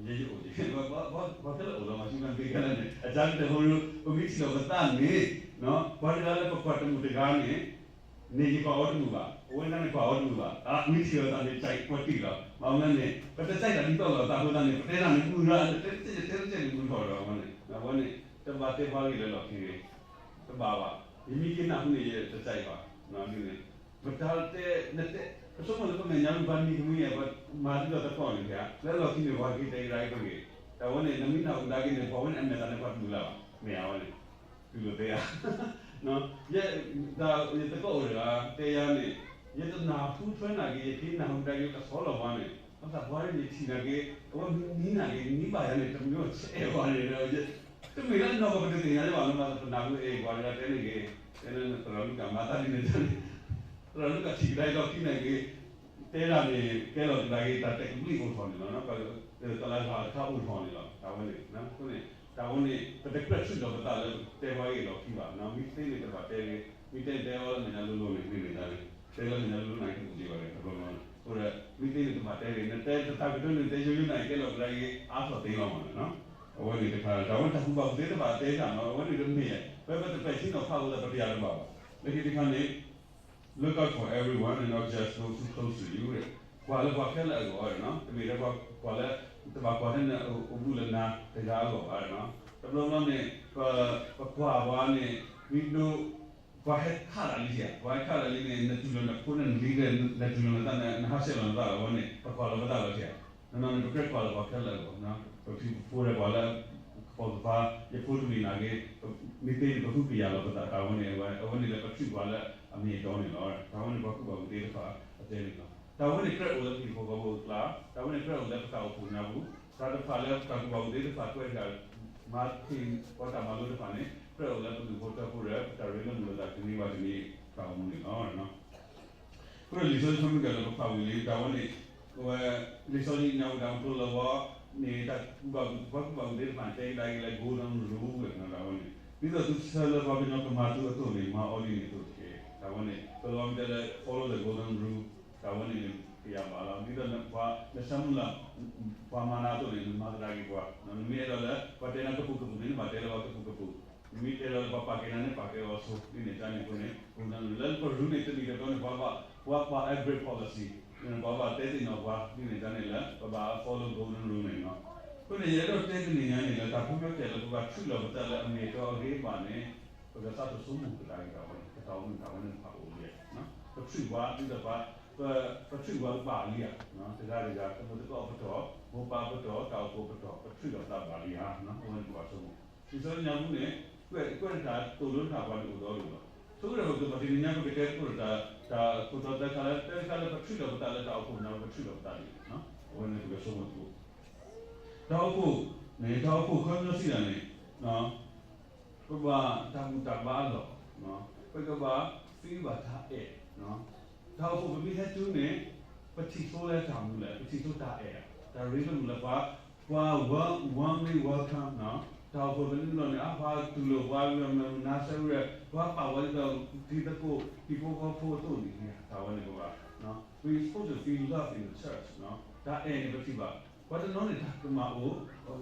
ယဲယအိၣ်က့ၤ ပှၤခဲလၢာ်အိၣ်လီၤ မၤဆူၣ်မၤဘ့ကဲလၢာ်န့ၣ် အတၢ်ကတၢၢ်ဖိ ပမ့ၢ်ထံၣ်လီၤပသးန့ၣ်, ပှၤတဂၤလၢပကွၢ်တမုာ်တဂၤန့ၣ် န့ၣ်ယကွၢ်အီၤတမုာ်ဘၣ်, အဝဲဒၣ်န့ၣ်ကွၢ်အီၤတမုာ်ဘၣ်, အမ့ၢ်ထံၣ်လီၤသးန့ၣ် ကၠဲးပှၤတံၢ်လီၤ, မ့ၢ်အဝဲန့ၣ် ပတကဲတၢ်ဒ်သိးလိာ်သးအဃိသတးန့ၣ် ပတဲတၢ်န့ၣ်မုာ်ရၣ် တဲတကဲတဲတကဲန့ၣ်မုာ်ထီၣ်ဒီး အဝဲန့ၣ် အဝဲန့ၣ် တဘၣ်တဲပှၤဂ့ၢ်လၢလီၢ်ခံဂ့ၤ, တဘၣ်ဘၣ်, ယမ့ၢ်က့ၤနၢ်ဟူန့ၣ် ယတကၠဲးဘၣ်, ဒ်န့ၣ် ပတၢ်တဲ နတဲ ပဆိကမိၣ်လၢပမဲာ်ညါ ပဘၣ်နံၤကမှံ ပမၤဒ်သိးသကိးန့ၣ် လၢလီၢ်ခံန့ၣ် ပှၤက့ၤတဲကဒါက့ၤပဂ့ၢ်, တၢ်ဝဲန့ၣ် နမ့ၢ်နၢ်ဟူဒါက့ၤန့ၣ် ပှၤဝဲန့ၣ်အမဲာ်သးန့ၣ် ပှၤတမုာ်လၢၤဘၣ်, မ့ၢ်အဝဲန့ၣ် တူၢ်လိာ်သ့ဧါ, ယဲ ယသကိးအိၣ်တဂၤ တဲယၤန့ၣ်, ယတနၢ်ဟူထွဲနာ်က့ၤ ယက့ၤနၢ်ဟူကဒါက့ၤ ကဆီလီၤပှၤန့ၣ် ဘၣ်ဆၣ်ပှၤန့ၣ်ယထံၣ်နာ်က့ၤ အဝဲမံနာ်က့ၤ နံၤဘၣ်ယၤန့ၣ် တမ့ၢ်ဆဲးအဲၣ်ပှၤန့ၣ်ဒီး တမ့ၢ်လၢနီၢ်ကီၢ်ပတသ့ၣ်ညါလၢၤဘၣ် လၢမၤသပနၢ်ဟူအဲၣ်ပှၤတဂၤတဲန့ၣ်ဂ့ၤ, တဲလၢနသရၣ်လူၤကၣ်မၤသးဒ်န့ၣ်တၢ်န့ၣ်, သရၣ်လူၤကၣ်ထံၣ်ကဒါအံၤလီၢ်ခံနာ်က့ၤ, တဲဒၣ်န့ၣ် ကဲလီၤကဒါက့ၤ တၢ်တဲာ်ကဘျံးအိၣ်ထီၣ်န့ၣ်လီၤ, တလါလါတခါအိၣ်ထီၣ်န့ၣ်လီၤ, တၢ်ဝဲန့ၣ်, အဃိန့ၣ် တၢ်ဝဲန့ၣ် ပတကြၢးဆူၣ်လီၤပသးလၢတဲပှၤဂ့ၢ်လီၢ်ခံဘၣ်, မ့ၢ်သ့န့ၣ်တဘၣ်တဲဂ့ၤ, မ့ၢ်တဲန့ၣ်တဲအီၤလၢမဲာ်ညါလိၤလိၤန့ၣ် မ့ၢ်န့ၣ်တၢ်န့ၣ် တဲလၢမဲာ်ညါလိၤလိၤန့ၣ် တအိၣ်က့ၤဘၣ်န့ၣ် တဘျီဘျီန့ၣ်, အဃိဒီး မ့ၢ်သ့န့ၣ်တဘၣ်တဲဂ့ၤ, နတဲတၢ်ကတိၤန့ၣ် တဲယိယိန့ၣ် ကဲလီၤကဒါက့ၤ အါထီၣ်သ့လီၤမးန့ၣ်, အဝဲန့ၣ်တခါ တၢ်ဝဲတၢ်ကူၣ်ဘၣ်ကူၣ်သ့တဘၣ်တဲတၢ်နီၤ, အဝဲန့ၣ်တမ့ၢ်, ဖဲပတပဲာ်ထံနီၤဖးအဃိသတး ပတယၤတဘၣ်ဘၣ်, လၢခံတခါန့ၣ် Look out for everyone and not just those who close to you ကွၢ်လၢပှၤခဲလၢာ်အဂီၢ်, တမ့ၢ်ထဲပှၤကွၢ်လၢ တဘၣ်ကွၢ်ထဲနအိၣ်ဘူးလၢနၤတဂၤအဂီၢ်ဘၣ်, တဘျီဘျီန့ၣ် ပ ပကွၢ်ပှၤန့ၣ် မ့ၢ်ဒိ ပှၤဟဲခးတၢ်လံဧါ, ပှၤဟဲခးတၢ်လံန့ၣ် နတူၢ်လိာ်နဖိန့ၣ်လံ, နတူၢ်လိာ်နသးန့ၣ် နဟးဆှဲးလီၤနသးလီၤဝဲန့ၣ် ပကွၢ်လီၤပသးလီၤဧါ, နီၢ်နီၢ်န့ၣ် ပကြၢးကွၢ်လၢပှၤခဲလၢာ်အဂီၢ်, ပဖံပဖိဒီးပှၤလၢ ကပိာ်ကပၤ ယဖိတမ့ၢ်နာ်က့ၤ, မ့ၢ်သ့န့ၣ် ပဃုကယာ်လီၤပသးတၢ်ဝဲန့ၣ်, အဝဲန့ၣ်လၢပထံၣ်ပှၤလၢအမ့ၢ်အတီန့ၣ်လီၤ, တၢ်ဝဲန့ၣ်ပှၤကူၣ်ဘၣ်ကူၣ်သ့တဖၣ်အတဲန့ၣ်လီၤ, တၢ်ဝဲန့ၣ်ကြၢးအိၣ်လၢပဟံၣ်ဖိဃီဖိအကျါ, တၢ်ဝဲန့ၣ်ကြၢးအိၣ်လၢပတၢ်အိၣ်ဖှိၣ်ညါပူၤ, တၢ်တဖၣ်လၢပတၢ်ကူၣ်ဘၣ်ကူၣ်သ့တဖၣ်ကွဲးတဂၤ မၤဟ့ၣ်ပှၤတၢ်မၤလိတဖၣ်န့ၣ် ကြၢးအိၣ်လၢပဒူၣ်ဖိထၢဖိဒီး ပတၢ်ရ့လိာ်မုာ်လိာ်သးတနံၤဘၣ်တနံၤ တၢ်အိၣ်မူန့ၣ်လီၤ. အဃိဒီးလံာ်စီဆှံဖးမုၢ်ကလၢပဖးဝံၤလံ တၢ်ဝဲန့ၣ်, အဝဲ လံာ်စီဆှံညါပူၤတၢ်အိၣ်ဖှိၣ်လၢဝဲ န့ၣ် တၢ်ကူၣ်ဘၣ်ကူၣ် ပှၤကူၣ်ဘၣ်ကူၣ်သ့တဖၣ်န့ၣ် တဲကဒါက့ၤလၢ golden rule ဝဲနီၤ တၢ်ဝဲန့ၣ် ဒ်သိးသုဆၢလၢပှၤကညီကမၤသုအသိးန့ၣ် မၤအီၤဒ်န့ၣ်အသိးတက့ၢ်. တၢ်ဝဲန့ၣ် ပလီၤမ့ၢ်တဲလၢ follow the golden rule တၢ်ဝဲန့ၣ်န့ၣ် ကယၤဘၣ်လီၤ. ဒ်သိးနဆၢမုၢ်လၢ် ပှၤမၤနၤအသိးန့ၣ် နမၤသဒၣ်က့ၤပှၤ, နမ့ၢ်အဲၣ်ဒိးလၢ ပှၤတဲနၤကပူၤကပူၤန့ၣ် နဘၣ်တဲလၢပှၤကပူၤကပူၤ, နမ့ၢ်တဲလၢပှၤပာ်ကဲနၤန့ၣ် ပာ်ကဲအီၤဆိ ဒ်န့ၣ်တၢ်န့ၣ်အဃိန့ၣ် golden rule လၢပရူန့ၣ် တနံၣ်တဘျီန့ၣ် ပှၤဘၣ် ပှၤပာ် every policy န့ၣ် ပှၤဘၣ်တဲသ့ၣ်နီၣ်ပှၤ ဒ်န့ၣ်တၢ်န့ၣ်လၢ ပဘၣ် follow golden rule န့ၣ်နီၤ. အဃိန့ၣ် ယအဲၣ်ဒိးတဲတနံၤညါန့ၣ်လၢ တၢ်ဖိမ့ၢ်တဲလၢ ပဘၣ်ထုးလီၤပသးလၢအမ့ၢ်အတီအဂ့ၤဘၣ်န့ၣ် ပကစးထီၣ်ဆိကမိၣ်ကဒါက့ၤတၢ်ဝဲန့ၣ် ပတၢ်အိၣ်မူတၢ်ဝဲန့ၣ်တဖၣ်အိၣ်လံ, ပထုးပှၤဒ်သိးပှၤ ပထုးပှၤကဘၣ်လံဧါ, တဂၤတဂၤ တမုၢ်သကိးပတီၢ် မိၢ်ပၢ်ပတီၢ် တၢ်အိၣ်ဖှိၣ်ပတီၢ် ပထုးလီၤပသးဘၣ်လံဧါ, အဝဲန့ၣ်ပဘၣ်ဆိကမိၣ်. လံာ်စီဆှံညါပူၤန့ၣ် ကွဲး ကွဲးတခါ သိၣ်လိတခါ ပှၤဒုးအိၣ်ဒီဒူၣ်လီၤ. ဆိကတၢၢ်ပကပထံၣ်န့ၢ်ညါ ပကတဲသကိးဒီးတၢ် တၢ်ခိၣ်တီသၢခါလၢ တၢ်တခါလၢပထုးလီၤပသးလၢတၢ်အိၣ်ဖှိၣ်န့ၣ် ပထုးလီၤပသးဒ်လဲၣ်, အဝဲန့ၣ်ပကဆိကမိၣ်သကိး တၢ်အိၣ်ဖှိၣ်န့ၣ် တၢ်အိၣ်ဖှိၣ်ခီပညီစံးဒ်န့ၣ် ပဘၣ်တၢ်ဘူၣ်တၢ်ဘါအလီၢ်, ပကဘၣ်သံဘၣ်တၢ်အဲၣ်, တၢ်အိၣ်ဖှိၣ်ပမ့ၢ်ဟဲတုၤန့ၣ် ပထံၣ်ဆိလၢတၢ်မူလဲၣ်, ပထံၣ်ဆိတၢ်အဲၣ်, တၢ်ရ့လိာ်မုာ်လၢပှၤ, ပှၤ warm, warmly welcome တၢ်အိၣ်ဖှိၣ်ပန့ၣ်လီၤန့ၣ် အါပှၤတူၢ်လိာ်ပှၤ မနၤဆၢဝဲ ပှၤပာ်ဝဲဒ်သိး တံၤသကိး တံၤဖိဃီဖိအသိးန့ၣ် တၢ်ဝဲန့ၣ်ပဘၣ် we supposed to feel love in the church တၢ်အဲၣ်န့ၣ်ပထံၣ်ဘၣ်, ပှၤတနီၤန့ၣ်တၢ်ကမၣ်အိၣ်,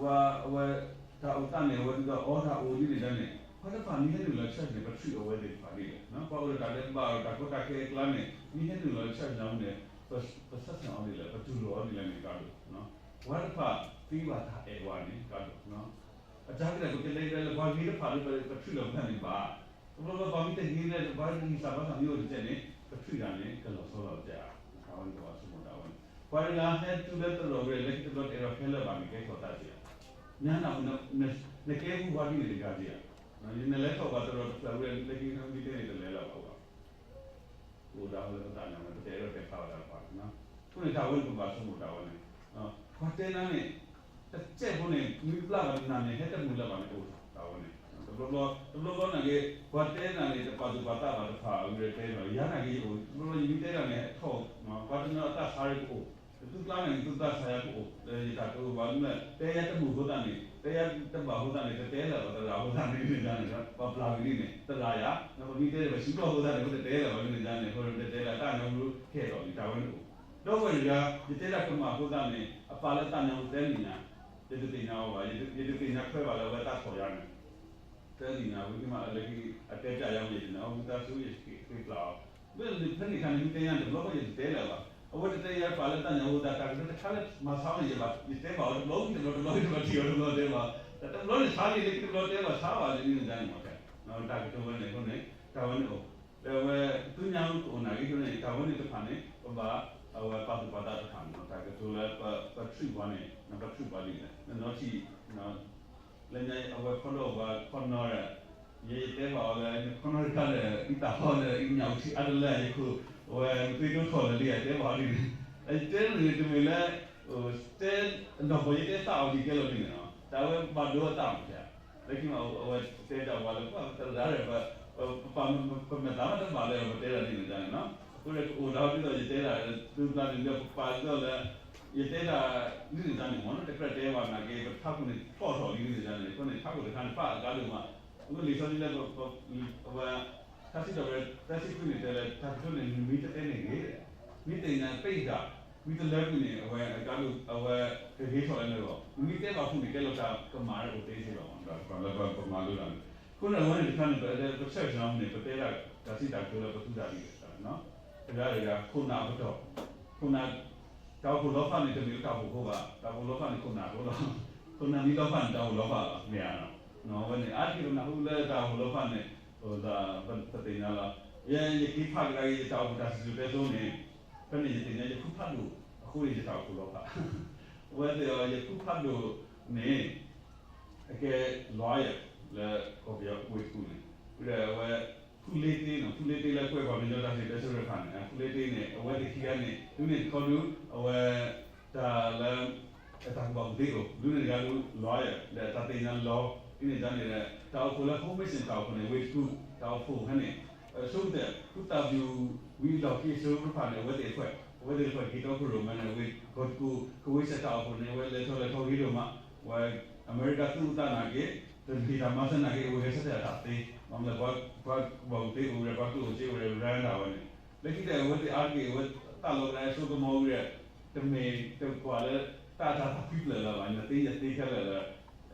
အဝဲ တၢ်အိၣ်သးန့ၣ် အဝဲဒ်သိးအီတၢ်အိၣ်ဒ်န့ၣ်ဒ်န့ၣ်, ပှၤတဖၣ်မ့ၢ်ဟဲနုာ်လီၤ church န့ၣ် ပထုးအဝဲသ့ၣ်တဖၣ်ဒ်လဲၣ်, ပှၤအိၣ်ဒီးတၢ်ဒဲးဘးဒီးတၢ်ကီတၢ်ခဲအကျါန့ၣ် မ့ၢ်ဟဲနုာ်လီၤ church န့ၣ်န့ၣ် ပဆၢဆၢအီၤဒ်လဲၣ် ပတူၢ်လိာ်အီၤဒ်လဲၣ်န့ၣ်ကဒီး, ပှၤတဖၣ်သံဘၣ်တၢ်အဲၣ်ဝဲန့ၣ်ကဒီး အတၢ်ကလဲၣ် ပကလဲၤကလဲၤလၢပှၤဂ့ၤတဖၣ်ဒီးပထုးလီၤပသးန့ၣ်ဘၣ်, တဘျီဘျီပှၤမ့ၢ်တဂ့ၤလဲၣ် ပှၤဂံၢ်စၢ်ဘါစၢ်မ့ၢ်အိၣ်တကဲန့ၣ် ပထုးတၢ်န့ၣ် ကလီၤဆီလီၤပသး, တၢ်ဝဲန့ၣ်ပဘၣ်ဆိကမိၣ်တၢ်ဝဲန့ၣ်, ပှၤတဂၤဟဲတုၤလၢသရိာ်ဝဲ လၢခံတဘျီတအဲၣ်ဒိးခဲလၢာ်ဘၣ်န့ၣ် ကဲထီၣ်သးက့ၤဧါ, ညါနၢ်ဟူ နကဲဃုာ်ပှၤဒ်န့ၣ်တဂၤက့ၤဧါ, နလဲၤထီၣ်ပှၤသရိာ်တဖျၢၣ်ဝဲ လၢခံခါမ့ၢ်တဲန့ၣ်တလဲၤလၢၤဘၣ်ဘၣ် အိၣ်ဒၣ်လၢပသးန့ၣ် ပတအဲၣ်ဒိးတဲဖျါဝဲဒၣ်တဖၣ်, အဃိန့ၣ် တၢ်ဝဲန့ၣ်ပဘၣ်ဆိကမိၣ်တၢ်ဝဲန့ၣ်, ပှၤတဲနၤန့ၣ် တစဲးဖိန့ၣ် မ့ၢ်ပျၢ်ဘၣ်နၤန့ၣ် ဟဲတမုာ်လၢၤဘၣ်န့ၣ်အိၣ်ထီၣ်တၢ်ဝဲန့ၣ်, တဘျီဘျီ တဘျီဘျီနာ်က့ ပှၤတဲနၤန့ၣ် တပာ်သူၣ်ပာ်သးဘၣ်တဖၣ် အဂ့ၢ်တဲနီၤ ယၤနာ်က့ယအိၣ် တဘျီဘျီယမ့ၢ်တဲတၢ်န့ၣ် အထီၣ် ပှၤတနီၤအသးဆါကအိၣ် သုကျါန့ၣ် သုသးဆါယၤကအိၣ် လၢယတၢ်ကတိၤဘၣ်မ့ၢ် တဲယၤတမုာ်အဃိသတးန့ၣ် တဲယၤတဘၣ်အဃိသတးန့ၣ် တတဲလၢၤဘၣ်သရၣ်အဃိသတးန့ၣ် န့ၣ်န့ၣ် ပှၤပျၢ်ဝံၤဒ်န့ၣ် သရၣ်ယၤ ပမ့ၢ်တဲတၢ်ဘၣ်ဆံးဘျီအဃိသတးန့ၣ် ပတတဲလၢၤဘၣ်န့ၣ်န့ၣ် အဃိတတဲလၢၤ တၢ်ညီမူကဲထီၣ်လံ တၢ်ဝဲန့ၣ်အိၣ် ဒီပုၢ်ဝဲၢ်တဂၤ ယတဲတၢ်ကမၣ်အဃိသတးန့ၣ် အပာ်လၢသးညီမူတဲနံၣ်ညါ ယတသ့ၣ်ညါအီၤဘၣ် ယတသ့ၣ်ညါခွဲးဘၣ်လၢအဝဲသးထီၣ်ယၤန့ၣ် တဲနံၣ်ညါ ဝံၤမးလၢခံ အတဲပျးယၤမ့ၢ်ယတန့ၣ် အဝဲသးဆူယဃ့ပျးအီၤ မ့ၢ်ဖဲန့ၣ်အခါန့ၣ် မ့ၢ်တဲညါန့ၣ် တဘျီဃီယတတဲလၢၤဘၣ် အဝဲတတဲယၤပာ်လၢသးညီမူသး တၢ်ကတိၤတခါလၢမၤဆါန့ၣ် ယတဲဘၣ်အီၤတဘျီဝံၤတဘျီ တဘျီဝံၤတဘျီ ထံၣ်အီၤတဘျီတဲဘၣ် တဘျီန့ၣ်ဆါလံ လၢခံတဘျီတဲဘၣ်ဆါဘၣ်လံန့ၣ်န့ၣ်မး တၢ်ကတိၤဝဲန့ၣ်အဃိန့ၣ် တၢ်ဝဲန့ၣ်အိၣ် ဒီးအဝဲ သုညါအိၣ်နာ်က့န့ၣ် တၢ်ဝဲန့ၣ်တဖၣ်န့ၣ် ပဘၣ် အဝဲပာ်သူၣ်ပာ်သးတဖၣ်န့ၣ် တၢ်ကတိၤလၢပ ပ treat ပှၤန့ၣ် ပ treat ပှၤဒ်လဲၣ် နနီၢ်ထံၣ် လၢညါအဝဲခီဒီးပှၤခီနီၤဒီး ယဲယတဲဘၣ်အီၤလၢ နခီနီၤတခါဒီး အံသၣ်ဟီဒီး အံညၣ်အိၣ်ထံအါတလၢယခိၣ် အဝဲနသွံၣ်ဒိၣ်ထီၣ်လၢာ်လံ ယတဲဘၣ်အီၤဒ်န့ၣ် ယတဲန့ၣ်တမ့ၢ်လၢ တဲ နီၢ်ကီၢ်ယတဲသးအီၤဒ်ကဲလီၤဒ်န့ၣ်နီၤ တၢ်ဝဲဘၣ်ဒိအသးမး လၢခံမး အဝဲတဲတၢ်ဝဲလၢ ပှၤတရၣ်ဒီး ပ ပ ပမဲာ်သးမးတဘၣ်လၢပတဲတၢ်ဒ်န့ၣ် ဒ်န့ၣ်နီၤ အဃိဒီးကအိၣ်ဒီးဒ်သိးယတဲတၢ် သုကျါန့ၣ်ဒီး ပပာ်ဒ်သိးလၢ ယတဲတၢ်ဒ်န့ၣ်ဒ်န့ၣ်မး တကြၢးတဲဘၣ်နာ်က့ ပထးခိၣ်န့ၣ်ထီၣ်ထီၣ်လံဒ်န့ၣ်ဒ်န့ၣ် အဃိန့ၣ် ထးခိၣ်တခါန့ၣ် ပာ်အကါဒိၣ်မး အဃိလံာ်စီဆှံလၢ အဝဲ ထါစံးထီၣ်ပတြၢၤ သၢဆံခွံန့ၣ်တဲလၢ တၢ်ကတိၤန့ၣ် နမ့ၢ်တတဲန့ၣ်ဂ့ၤ မ့ၢ်သ့ၣ်ညါပ့ၢ်တၢ် မ့ၢ်တလၢကွံာ်န့ၣ် အဝဲအကါဒိၣ် အဝဲကဂ့ၤထီၣ်လၢနဂီၢ် နမ့ၢ်တဲဘၣ်ဖုၣ်န့ၣ် ကဲလီၤတၢ်ကမၣ်အိၣ်သ့စ့ၢ်ကီး ပှၤလၢပမၤလိတၢ်န့ၣ် အဃိန့ၣ် အဝဲန့ၣ်တခါန့ၣ် ပ ပ ပ church န့ၣ် ပတဲဒၣ်တၢ်စံးတၢ်ကတိၤလၢပသူတၢ်ဒ်လဲၣ် တဂၤတဂၤ ခိၣ်နၢ်အပတီၢ် ခိၣ်နၢ် တၢ်အိၣ်ဖှိၣ်လီၤဖးန့ၣ် တမ့ၢ်လၢတၢ်အိၣ်ဖှိၣ်ဖိဘၣ် တၢ်အိၣ်ဖှိၣ်လီၤဖးန့ၣ် ခိၣ်နၢ်ဖိလီၤ ခိၣ်နၢ်မ့ၢ်လီၤဖးန့ၣ် တၢ်အိၣ်ဖှိၣ်လီၤဖးလီၤ မ့ၢ်ဧါနီၤ အဝဲန့ၣ် အါတက့ၢ်ပနၢ်ဟူလၢတၢ်အိၣ်ဖှိၣ်လီၤဖးန့ၣ် ပသ့ၣ်ညါလီၤ ယဲယက့ၤဖးကဒါက့ၤ ယတၢ်အိၣ်ဖှိၣ်တၢ်စံၣ်စိၤတဲစိၤန့ၣ် ဖဲန့ၣ်ယသ့ၣ်ညါယဖုဖးဒိၣ် အဃိန့ၣ်ယတၢ်အိၣ်ဖှိၣ်လီၤဖး အဝဲသ့ၣ်အီၤ ယဖုဖးဒိၣ်န့ၣ် အကဲ lawyer လၢကီၢ်ပယီၤဝ့ၢ်တကူၣ်န့ၣ် ဝံၤဒီးအဝဲ ဖုလ့တ့နီၤ ဖုလ့တ့လၢကွဲးပှၤကညီတၢ်စံၣ်စိၤတဲစိၤတဖၣ်န့ၣ် ဖုလ့တ့န့ၣ် အဝဲသ့ၣ်ခံဂၤန့ၣ် ဒုးန့ၢ်တခီဒုး အဝဲ တၢ်လၢ တၢ်ကူၣ်ဘၣ်ကူၣ်သ့အိၣ် ဒုးန့ၢ်တဂၤဒုး lawyer ဒီးတၢ်သ့ၣ်ညါလီၤ ဒ်န့ၣ်ဒ်န့ၣ်ဒီး တၢ်အိၣ်ဖှိၣ်လၢ Hope Mission တၢ်အိၣ်ဖှိၣ်န့ၣ် ဝ့ၢ်တကူၣ် တၢ်အိၣ်ဖှိၣ်ဖဲန့ၣ် ဆိကတၢၢ် ဖုသၣ်ဘျူးဝံၤလီၢ်ခံအစိၤတဖၣ်န့ၣ် အဝဲသ့ၣ်တဖၣ် အဝဲသ့ၣ်တဖၣ်က့ၤတီခိၣ်ရိၣ်မဲန့ၣ် ဝ့ၢ်ကီၢ်တကူၣ် ကဝ့ၢ်စဲးတၢ်အိၣ်ဖှိၣ်န့ၣ် အဝဲလဲၤထီၣ်လဲၤထီၣ်ဂ့ၤဒိၣ်မး ဝဲ အမဲရကၤသူၣ်အုးသးနာ်က့ တမ့ၢ်တၢ်မၤစၢၤနာ်က့ အဝဲဂဲၤဆၢထၢၣ်အတၢ်သ့ ဘၣ်မနုၤလဲၣ် ပှၤကူၣ်ဘၣ်ကူၣ်သ့အိၣ်ဝဲဒီး ပှၤကျိၣ်အိၣ်စ့အိၣ်ဝဲဒီး ရၢဒၣ်ဝဲန့ၣ် လၢခံတၢၢ်အဝဲသ့ၣ်အါတက့ၢ် အဝဲသးလီၤကဒါအစိကမီၤဝံၤဒီး တမ့ၢ်တကွၢ်လၢ တၢ်တၢ်သးဖှံဖျၢၣ်လၢၤဘၣ် နသ့ယသ့ခဲလၢာ်လၢ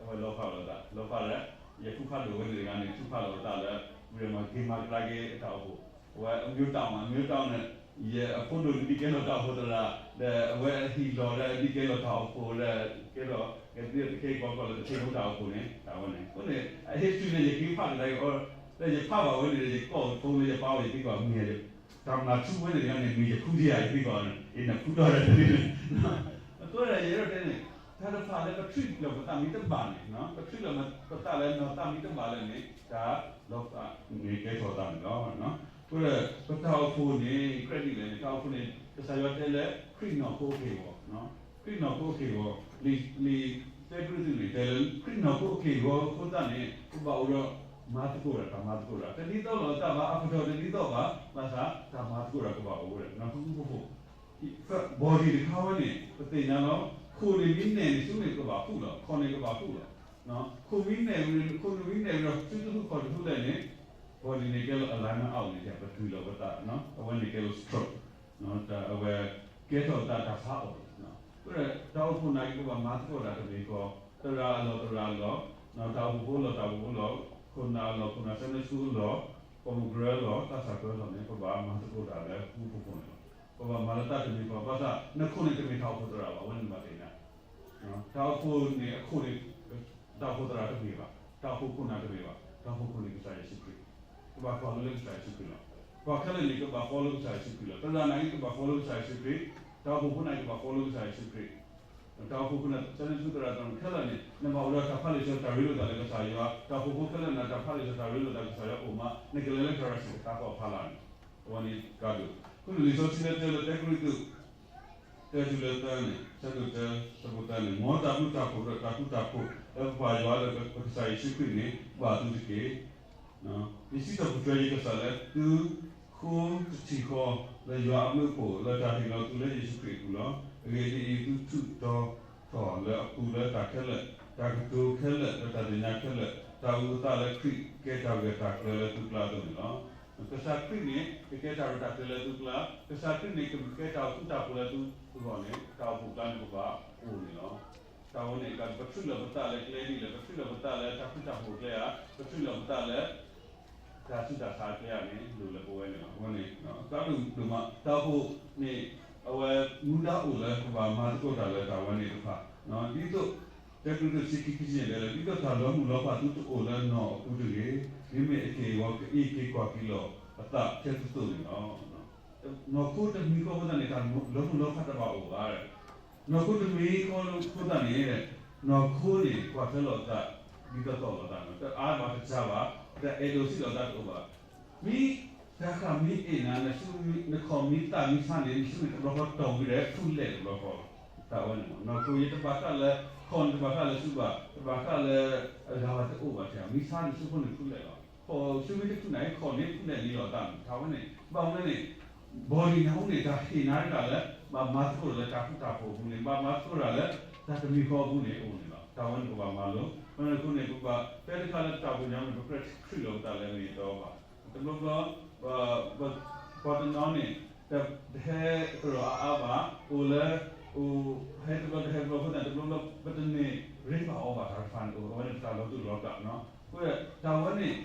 အဝဲလီၤဖးလိာ်သး လီၤဖးဒီး ယဖုဖးဒိၣ်ဝဲန့ၣ်တဂၤန့ၣ် ထုးဖးလီၤအသးလၢ ဝံၤဒီးမၤက့ၤမၤကဒါက့ၤအတၢ်အိၣ်ဖှိၣ် အဝဲအမ့ၢ်တၢ်အီၣ်မး မ့ၢ်တၢ်အီၣ်န့ၣ် ယအဖိဒိၣ်န့ၣ်ဒ်ကဲလီၤတၢ်အိၣ်ဖှိၣ်သရၣ် ဒီးအဝဲအဟံၣ်လီၤဒီးဒ်ကဲလီၤတၢ်အိၣ်ဖှိၣ်ဒီး ကဲထီၣ် ကဲဒ်သိးတခဲအံၤပှၤကိးလၢတခဲဖိတၢ်အိၣ်ဖှိၣ်န့ၣ် တၢ်ဝဲန့ၣ် အဃိန့ၣ် အ history န့ၣ် ယက့ၤဖးကဒါက့ၤအီၤ ဒီးယဖးဘၣ်ဝဲန့ၣ်ဒီး ယကိးဖိလၢယပၢ်ဝဲယသံကွၢ်မ့ၢ် တၢ်မၤဆူၣ်ဝဲန့ၣ်တဂၤန့ၣ် မ့ၢ်ယဖုဒံးဧါ ယသံကွၢ်အီၤန့ၣ် အ့ၣ် နဖုဒီးတၢ်န့ၣ် အဃိဒီးယအဲၣ်ဒိးတဲန့ၣ် တၢ်တဖၣ်လၢပ treat လီၤပသးမ့ၢ်တဘၣ်န့ၣ် ပ treat လီၤပသးလၢနီၢ်သးမ့ၢ်တဘၣ်လၢန့ၣ် တၢ်လီၤဖးန့ၣ်ကဲထီၣ်သးန့ၣ်လီၤ. အဃိဒီး ပတၢ်အိၣ်ဖှိၣ်န့ၣ် ကြၢးဒ်လဲၣ်န့ၣ် တၢ်အိၣ်ဖှိၣ်န့ၣ် ကစၢ်ယွၤတဲလၢ ခရံာ်နီၢ်ခိအက့ၢ်အဂီၤ ခရံာ်နီၢ်ခိအက့ၢ်အဂီၤ လံာ် လံာ်တၢကရံၣ်သူးန့ၣ် တဲလၢ ခရံာ်နီၢ်ခိအက့ၢ်အဂီၤအဃိသတးန့ၣ် ပဘၣ်အိၣ်ဒီးမၤသကိးတၢ် တၢ်မၤသကိးတၢ် တဒ်သိးလိာ်အသးဘၣ် အပတီၢ်တဒ်သိးဘၣ် ဘၣ်ဆၣ် တၢ်မၤသကိးတၢ်ကဘၣ်အိၣ်ဝဲဒၣ် နီၢ်ခိခိၣ်ဖိ body တခါဝဲန့ၣ် ပသ့ၣ်ညါလီၤ ခိၣ်န့ၣ်မ့ၢ်နဲၣ်န့ၣ် စုန့ၣ်ကဘၣ်ဖှူလီၤ ခီၣ်န့ၣ်ကဘၣ်ဖှူလီၤ ခိၣ်မ့ၢ်နဲၣ်ဝံၤ ခိၣ်န့ၣ်မ့ၢ်နဲၣ်ဝံၤဒီး စုတဟူးခီၣ်တဟူးလဲၣ်န့ၣ် body န့ၣ်ကဲလီၤ alignment out န့ၣ် ပတုာ်လီၤပသး အဝဲန့ၣ်ကဲလီၤ stroke အဝဲကဲထီၣ်သးတၢ်ဆါအီၣ်န့ၣ် အဃိဒီးတၢ်အိၣ်ဖှိၣ်နာ်က့ ပဘၣ်မၤသကိးတၢ်တမံၤဃီ သရၣ်အလီၢ်သရၣ်အလီၢ် တၢ်အိၣ်ဖှိၣ်ဖိအလီၢ်တၢ်အိၣ်ဖှိၣ်ဖိအလီၢ် ခိၣ်နၢ်အလီၢ်ခိၣ်နၢ် Sunday school အလီၢ် ပိာ်မုၣ်ကရၢအလီၢ် သးစၢ်ကရၢအလီၢ်န့ၣ် ပဘၣ်မၤသကိးတၢ်လၢဃူဖိဖိန့ၣ်လီၤ. ပဘၣ်မၤလၢတၢ်တမံၤဃီ ဘၣ်ဆၣ် နခိၣ်န့ၣ်တမ့ၢ်တၢ်အိၣ်ဖှိၣ်သရၣ်ဘၣ် အဝဲန့ၣ်ဘၣ်သ့ၣ်ညါ တၢ်အိၣ်ဖှိၣ်န့ၣ်အခိၣ်န့ၣ် တၢ်အိၣ်ဖှိၣ်သရၣ်တမ့ၢ်ဘၣ်, တၢ်အိၣ်ဖှိၣ်ခိၣ်နၢ်တမ့ၢ်ဘၣ်, တၢ်အိၣ်ဖှိၣ်ခိၣ်န့ၣ်ကစၢ်ယ့ၣ်ၡူးခရံာ်, ကဘၣ်ကွၢ်လိလၢကစၢ်ယ့ၣ်ၡူးခရံာ်လီၤ. ပှၤခဲလၢာ်န့ၣ် ကဘၣ်ကွၢ်လိကစၢ်ယ့ၣ်ၡူးခရံာ်လီၤ. သရၣ်နာ်က့ ကဘၣ်ကွၢ်လိကစၢ်ယ့ၣ်ၡူးခရံာ်, တၢ်အိၣ်ဖှိၣ်ဖိနာ်က့ ကဘၣ်ကွၢ်လိကစၢ်ယ့ၣ်ၡူးခရံာ်, တၢ်အိၣ်ဖှိၣ်ခိၣ်နၢ် Sunday school သရၣ်တဖၣ်ခဲလၢာ်န့ၣ် နဘၣ်အိၣ်ဒီးတၢ်ဖးလံာ်စီဆှံတၢ်ရ့လိာ်သးလၢကစၢ်ယွၤ, တၢ်အိၣ်ဖှိၣ်ဖိခဲလၢာ်န့ၣ် တၢ်ဖးလံာ်စီဆှံတၢ်ရ့လိာ်သးကစၢ်ယွၤအိၣ်မး နကလဲၤလၢတၢ်ရၤဆံးတခါဃီအဖီလာ်န့ၣ် အဝဲန့ၣ်ကါဒိၣ်. အဃိန့ၣ်လံာ်စီဆှံလၢတဲလၢတၢကရံၣ်သူး တၢတုၤလၢသၢန့ၣ် ဆၢဒိၣ်တၢ ဆၢဖိသၢန့ၣ် မ်တၢ်ဘျုးတၢ်ဖှိၣ်ဒီးတၢ်ဃူတၢ်ဖိး လၢပပၢ်ယွၤဒီးပကစၢ်ယ့ၣ်ၡူးခရံာ်န့ၣ် ဘၣ်သုတက့ၢ်. ယစံးထီၣ်ပတြၢၤယကစၢ်လၢသုဃိတထံၣ်ဃီ လၢယွၤအဘျုးအဖှိၣ် လၢတၢ်ဟ့ၣ်လီၤသုလၢယ့ၣ်ၡူးခရံာ်အပူၤလီၤ. အဂ့ၢ်ဒ်အံၤ, သုထုးထီၣ်ထီၣ်လၢအပူၤလၢတၢ်ခဲလၢာ်, တၢ်ကတိၤခဲလၢာ်, လၢတၢ်သ့ၣ်ညါခဲလၢာ်, တၢ်အုၣ်အသးလၢခရံာ်ကဲတၢ်ဂၢၢ်တၢ်ကျၢၤလၢသုကျါအသိးန့ၣ်လီၤ. ကစၢ်ခရံာ်န့ၣ် ကကဲတၢ်ရဲၣ်တၢ်ကျဲၤလၢသုကျါ, ကစၢ်ခရံာ်န့ၣ် ကကဲတၢ်အိၣ်ဃူတၢ်ဖိးလၢသုဂီၢ်န့ၣ် တၢ်အိၣ်ဖှိၣ်ကျါန့ၣ် ပဘၣ်အိၣ်န့ၣ်လီၤ. တၢ်ဝဲန့ၣ် ပထုးလီၤပသးလၢကျဲဒ်လဲၣ်, ပထုးလီၤပသးလၢတၢ်ဃူတၢ်ဖိးကျဲဧါ, ပထုးလီၤပသးလၢ တၢ်ဆူးတၢ်ဆါကျဲဧါန့ၣ် လိၣ်လၢပဝဲန့ၣ်လီၤ. အဝဲန့ၣ် တၢ်ဒိၣ်ဒိၣ်မး တၢ်အိၣ်ဖှိၣ်န့ၣ် အဝဲမူဒါအိၣ်လၢပဘၣ်မၤသကိးတၢ်လၢတၢ်ဝဲန့ၣ်တဖၣ်, ဒ်သိး တၢကရံၣ်သူး ဆံခံ ခံဆံယဲၢ် တဲလၢ ဒ်သိးတၢ်လီၤမုၢ်လီၤဖးသုတအိၣ်လၢနီၢ်အပူၤတဂ့ၤ, မ့မ့ၢ်အက့ၢ်အဂီၤကအ့ၣ်က့ၤကွၢ်က့ၤလီၤအသးထဲသိးသိးန့ၣ်လီၤ. နီၢ်ခိတမံၤဃီအဃိသတးန့ၣ် တၢ်လီၤမုၢ်လီၤဖးတဘၣ်အိၣ်ဘၣ်. နီၢ်ခိတမံၤဃီအဃိသတးန့ၣ် နီၢ်ခိန့ၣ် ကွၢ်ထွဲလီၤအသး ဒ်သိးသိးလိာ်သးန့ၣ် တအါဘၣ်တစှၤဘၣ်, တၢ်အဲၣ်ဒိးစံးလီၤသးတအိၣ်ဘၣ်. မ့ၢ်တၢ်ဃၣ်မ့ၢ်အ့ၣ်နၤ နဆူ နခီၣ်မ့ၢ်သၣ်မ့ၢ်ဆါန့ၣ် နဆူန့ၣ်တဘျီဃီတီၢ်ဝံၤဒီး ထူလဲၣ်တဘျီဃီလီၤ. တၢ်ဝဲန့ၣ် နီၢ်ခိ ယတဘၣ်ဃးလၢ ခီၣ်န့ၣ်တဘၣ်ဃးလၢဆူဘၣ်, တဘၣ်ဃးလၢအဂၤဘၣ်တအိၣ်ဘၣ်ထဲ မ့ၢ်ဆါန့ၣ်ဆူဖိန့ၣ်ထူလဲၣ်လီၤ. ခီၣ်ဆူမ့ၢ်တထူန့ၣ် ခီၣ်န့ၣ်ထူလဲၣ်လံလီၤသးန့ၣ် တၢ်ဝဲန့ၣ် ဘၣ်မနုၤန့ၣ် body န့ၣ်အဃိန့ၣ် တၢ်ဟ့ၣ်နၤတဂၤလၢ ဘၣ်မၤသကိးလၢတၢ်ဃူတၢ်ဖိးအပူၤန့ၣ် ဘၣ်မၤသကိးတၢ်လၢ တၢ်တမံၤဃီအပူၤန့ၣ်အိၣ်န့ၣ်လီၤ. တၢ်ဝဲန့ၣ်ပဘၣ်မၤလိ, ဘၣ်မနုၤအဃိန့ၣ် ပဘၣ်တဲတခါလၢတၢ်အိၣ်ဖှိၣ်ညါန့ၣ် ပကြၢးထုးလီၤပသးလၢအမ့ၢ်အတီဘၣ်. တဘျီဘျီ ပှၤတနီၤန့ၣ် တဟဲကြၢးအါအါဘၣ်, အိၣ်လၢ အိၣ်ဟဲတဘျီတဟဲတဘျီအဃိသတးန့ၣ် တဘျီဘျီ ပတန့ၢ်ရ့ဘၣ်အီၤဘၣ်တၢ်တဖၣ်န့ၣ်အိၣ် အဝဲန့ၣ်ပတၢ်လီၤတူာ်လီၤကာ်နီၤ. အဃိ တၢ်ဝဲန့ၣ်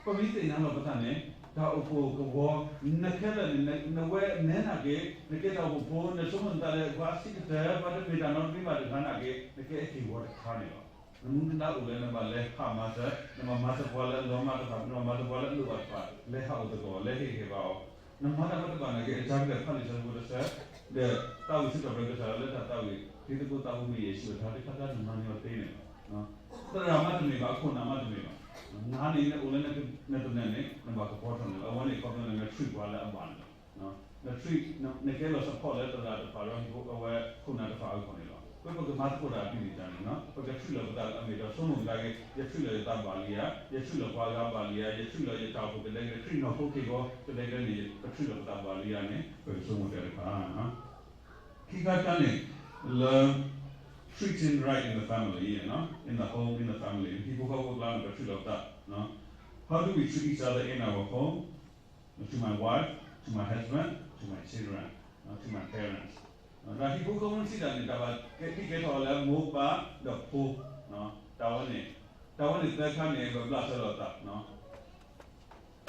ပမ့ၢ်သ့ၣ်ညါလီၤပသးန့ၣ် တၢ်အိၣ်ဖှိၣ်ကဝီၤ နခဲလၢာ်န့ၣ် နဝဲနဲနာ်က့ နကဲတၢ်အိၣ်ဖှိၣ်ဖိ နဆိကမိၣ်နသးလၢ ပှၤစံးကတၢၢ် ပှၤတမ့ၢ်တၢ်နီတမံၤဘၣ်တဂၤနာ်က့ နကဲအက့ၢ်အဂီၤတခါန့ၣ်လီၤ. နမူနဒါအိၣ်လၢနဘၣ်လဲၤဟးမၤစၢၤ, နဘၣ်မၤစၢၤပှၤလၢအလီၤမၢ်တဖၣ်, နဘၣ်မၤစၢၤပှၤလၢအလိၣ်ဘၣ်တဖၣ်, လဲၤဟးအိၣ်သကိး, လဲၤဟ့ၣ်ဂံၢ်ဟ့ၣ်ဘါအီၤ, နမၤတၢ်မ့ၢ်တဘၣ်နာ်က့ အတၢ်ကလဲၤဖးလံာ်စီဆှံဖိတဆၢ, ဒီးသးဝံၣ်စံးထီၣ်ပတြၢၤကစၢ်ယွၤလၢတၢ်သးဝံၣ်, ဒ်သကိးသးဝံၣ်မ့ၢ်ယ့ၣ်ၡူးအတၢ်သ့ၣ်တဖၣ် နမၤန့ၢ်အီၤသ့န့ၣ်လီၤ. သရၣ်မးတမ့ၢ်ဘၣ်, ခိၣ်နၢ်မးတမ့ၢ်ဘၣ်, နၤန့ၣ် နအိၣ်လၢနသနၢၣ်န့ၣ် နဘၣ်ကပီၤထီၣ်န့ၣ်လီၤ. အဝဲန့ၣ်ခီဖျိလၢနtreatပှၤလၢအဘၣ်န့ၣ်လီၤ. နtreat, နကဲလီၤ support လၢသရၣ်တဖၣ်ဒီး အဝဲခိၣ်နၢ်တဖၣ်အဂီၢ်န့ၣ်လီၤ. ပကမၤသကိးတၢ်ဒ်န့ၣ်န့ၣ် ပကtreatလီၤပသးလၢအမ့ၢ်ဒီး ဆိကမိၣ်ကဒါက့ၤ ယtreatလီၤယသးဘၣ်လံဧါ, ယtreatလီၤပှၤဂၤဘၣ်လံဧါ, ယtreatလီၤယတၢ်အိၣ်ဖှိၣ်ကဒဲကဒဲ, treatနီၢ်ခိက့ၢ်ဂီၤကဒဲကဒဲန့ၣ် ပtreatလီၤပသးဘၣ်လံဧါန့ၣ် ပကဆိကမိၣ်တၢ်တဖၣ် ခံခါတခါန့ၣ် လၢ treating right in the family, in the home, in the family, ဟံၣ်ဖိဃီဖိအကျါန့ၣ် ပtreatလီၤပသး How do we treat each other in our home? To my wife, to my husband, to my children, to my parents. တၢ်ဟံၣ်ဖိဃီဖိထံၣ်တၢ်န့ၣ် တၢ်ဘၣ်ကဲထီၣ်လၢမိၢ်ပၢ်ဒီးဖိ, တၢ်ဝဲန့ၣ်, တၢ်ဝဲန့ၣ်သၢခါန့ၣ် ပဘျၣ်ဆၢလီၤသး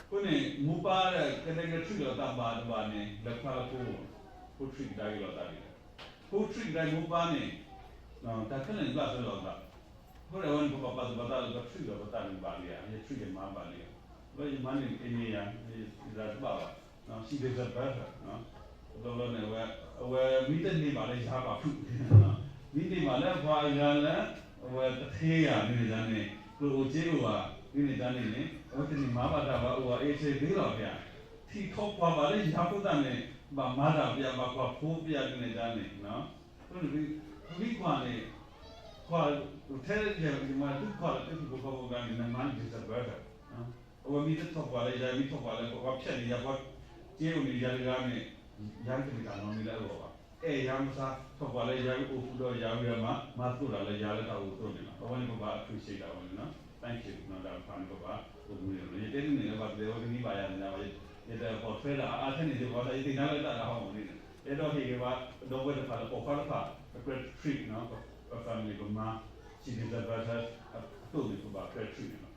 အဃိန့ၣ် မိၢ်ပၢ်ဒီးကဒဲကဒဲ treatလီၤသးဘၣ်တဘၣ်န့ၣ် လဲၤဖျါလၢဖိ, ဖိ treat ကဒါက့ၤလီၤသးဒ်လဲၣ်. ဖိ treat ကဒါက့ၤမိၢ်ပၢ်န့ၣ် တၢ်ခဲလၢာ်န့ၣ်ဘျၣ်ဆၢလီၤသး. အဃိန့ၣ် အဝဲန့ၣ် ပဘၣ်ပာ်သူၣ်ပာ်သးလၢပtreatလီၤပသးန့ၣ်ဘၣ်လံဧါ, ယtreatယမါဘၣ်လံဧါ. လၢယမါန့ၣ် အ့ၣ်န့ၢ်ယၤ, ယတဘၣ်ဘၣ်, she deserve better. တဘျီဘျီန့ၣ် အဝဲမ့ၢ်တန့ၢ်ဘၣ်လၢယၤဘၣ်ဖုး, မ့ၢ်န့ၢ်ဘၣ်လၢပှၤအဂၤလၢ အဝဲတသ့ဧါ ဒ်န့ၣ်ဒ်န့ၣ်, ကျိၣ်အိၣ်စ့အိၣ်ဧါ ဒ်န့ၣ်ဒ်န့ၣ်န့ၣ် အဝဲတန့ၢ်မၤဘၣ်တၢ်ဘၣ် အိၣ်ဧါ အ့ၣ်စ့သ့လီၤပျၢ်, ထံၣ်ထီၣ်ပှၤဘၣ်လၢယၤဖိသၣ်န့ၣ် ဘၣ်မၤတၢ်ပျၢ် ဘၣ်ကွၢ်ဖိပျၢ် ဒ်န့ၣ်ဒ်န့ၣ်, မ့ၢ်ကွၢ်န့ၣ် ကွၢ်ထဲယမၤသုကွၢ်လၢသုဟံၣ်ဖိဃီဖိအကျါန့ၣ် နမါန့ၣ် deserve better. အဝဲမ့ၢ်တထီၣ်ပှၤလၢယၤ မ့ၢ်ထီၣ်ပှၤလၢပှၤဖျဲးန့ၣ် ယၤပှၤစ့အိၣ်န့ၣ် ယၤတဂၤန့ၣ် ယၤတမ့ၢ်တၢ်နီတမံၤလၢအဂီၢ်ဘၣ်. အဲၣ်ယၤမဆါ ထီၣ်ပှၤလၢယၤဂ့ၤ အိၣ်ဃူဒီးယၤဂ့ၤမး မၤသကိးတၢ်လၢယၤလၢတၢ်အိၣ်အသိးန့ၣ်လီၤ. အဝဲန့ၣ်ပဘၣ် appreciate အဝဲန့ၣ်လီၤ. Thank you တၢ်တဖၣ်န့ၣ်ပဘၣ်အိၣ်မူန့ၣ်လီၤ. ယတဲဒ်န့ၣ်လၢဘၣ်သ့ၣ်သ့ၣ် အဝဲကနံၤဘၣ်ယၤန့ၣ် ယတပိာ်ထွဲဒၣ်အါထဲန့ၣ် ယဘၣ်သး ယသ့ၣ်ညါလၢတၢ်တဟီၣ်မူန့ၣ် ယအဲၣ်ဒိးဟ့ၣ်ဂ့ၤဘၣ် ဒီပုၢ်ဝဲၢ်တဖၣ်လၢပိာ်ခွါတဖၣ် ပကြၢး treat ပ family ပမါ she deserve better အသိးန့ၣ် ပဘၣ်ကြၢး treat န့ၣ်လီ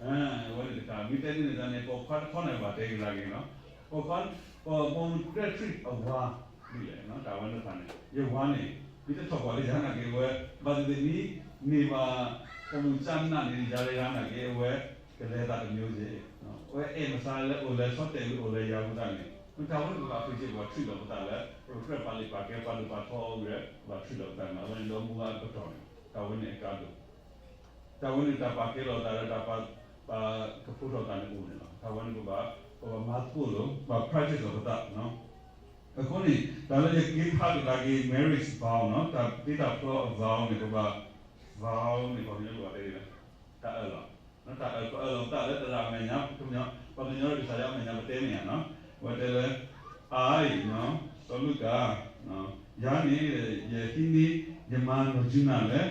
ၤ. အဝဲန့ၣ်တခါ မ့ၢ်တဲဒ်န့ၣ်သတးန့ၣ် ပိာ်ခွါတခီန့ၣ် ဘၣ်တဲကဒါက့ၤလီၤ. ပိာ်ခွါ ပမ့ၢ်ကြၢး treat အဝၤဒ်လဲၣ် တၢ်ဝဲန့ၣ်တဖၣ်န့ၣ် ယဝၤန့ၣ် မ့ၢ်တထီၣ်ပှၤလၢယၤနာ်က့ၤဝဲ ဘၣ်သ့ၣ်သ့ၣ်မ့ၢ်န့ၢ်ဘၣ် ပိာ်မုၣ်ကၠၢ်နးန့ၣ် ယၤလၢယၤနာ်က့ၤဝဲ ကလဲၤသးတမျိုးစ့ၢ် အဝဲအဲၣ်မဆါလၢအိၣ်လၢဆီတဲာ်ဝံၤအိၣ်လၢယၤဖိသၣ်န့ၣ် မ့ၢ်တၢ်ဝဲန့ၣ်ပဘၣ် appreciate ပဘၣ် treat လီၤပသးလၢ ပကြၢးပာ်လုၢ်ပာ်ကဲ ပာ်လုၢ်ပာ်ထီအီၤဝံၤဒီး ပဘၣ် treat လီၤပသးန့ၣ်လီၤ. အဝဲန့ၣ်ဒီမူဝါအကတီၢ်န့ၣ် တၢ်ဝဲန့ၣ်အကါဒိၣ် တၢ်ဝဲန့ၣ်တၢ်ပာ်ကဲလီၤသးဒီးတၢ်ပာ် ပာ်ကဖိထီၣ်သးန့ၣ်အိၣ်န့ၣ်လီၤ. တၢ်ဝဲန့ၣ်ပဘၣ် ပဘၣ်မၤသကိးလိာ် ဘၣ် practice လီၤပသး အဃိန့ၣ် တၢ်လၢယက့ၤဖးကဒါက့ၤ marriage vow န့ၣ် တၢ်တ့တၢ်ဖျီအ vow န့ၣ် ပဘၣ် vow န့ၣ် ပှၤကညီကျိာ်တဲဒ်လဲၣ်, တၢ်အၢၣ်လီၤ, တၢ်အၢၣ် ပအၢၣ်လီၤပသးလၢသရၣ်မဲာ်ညါ, ပှၤကညီကစၢ်ယွၤမဲာ်ညါ ပတဲမ့ၢ်ဧါနီၤ, အဝဲတဲလၢ I နီၤ, စီၤလူၤကၣ်, ယၤန့ၣ် ယဟံးန့ၢ် ယမၤနီၢ်ကၠူနၢ်လၢ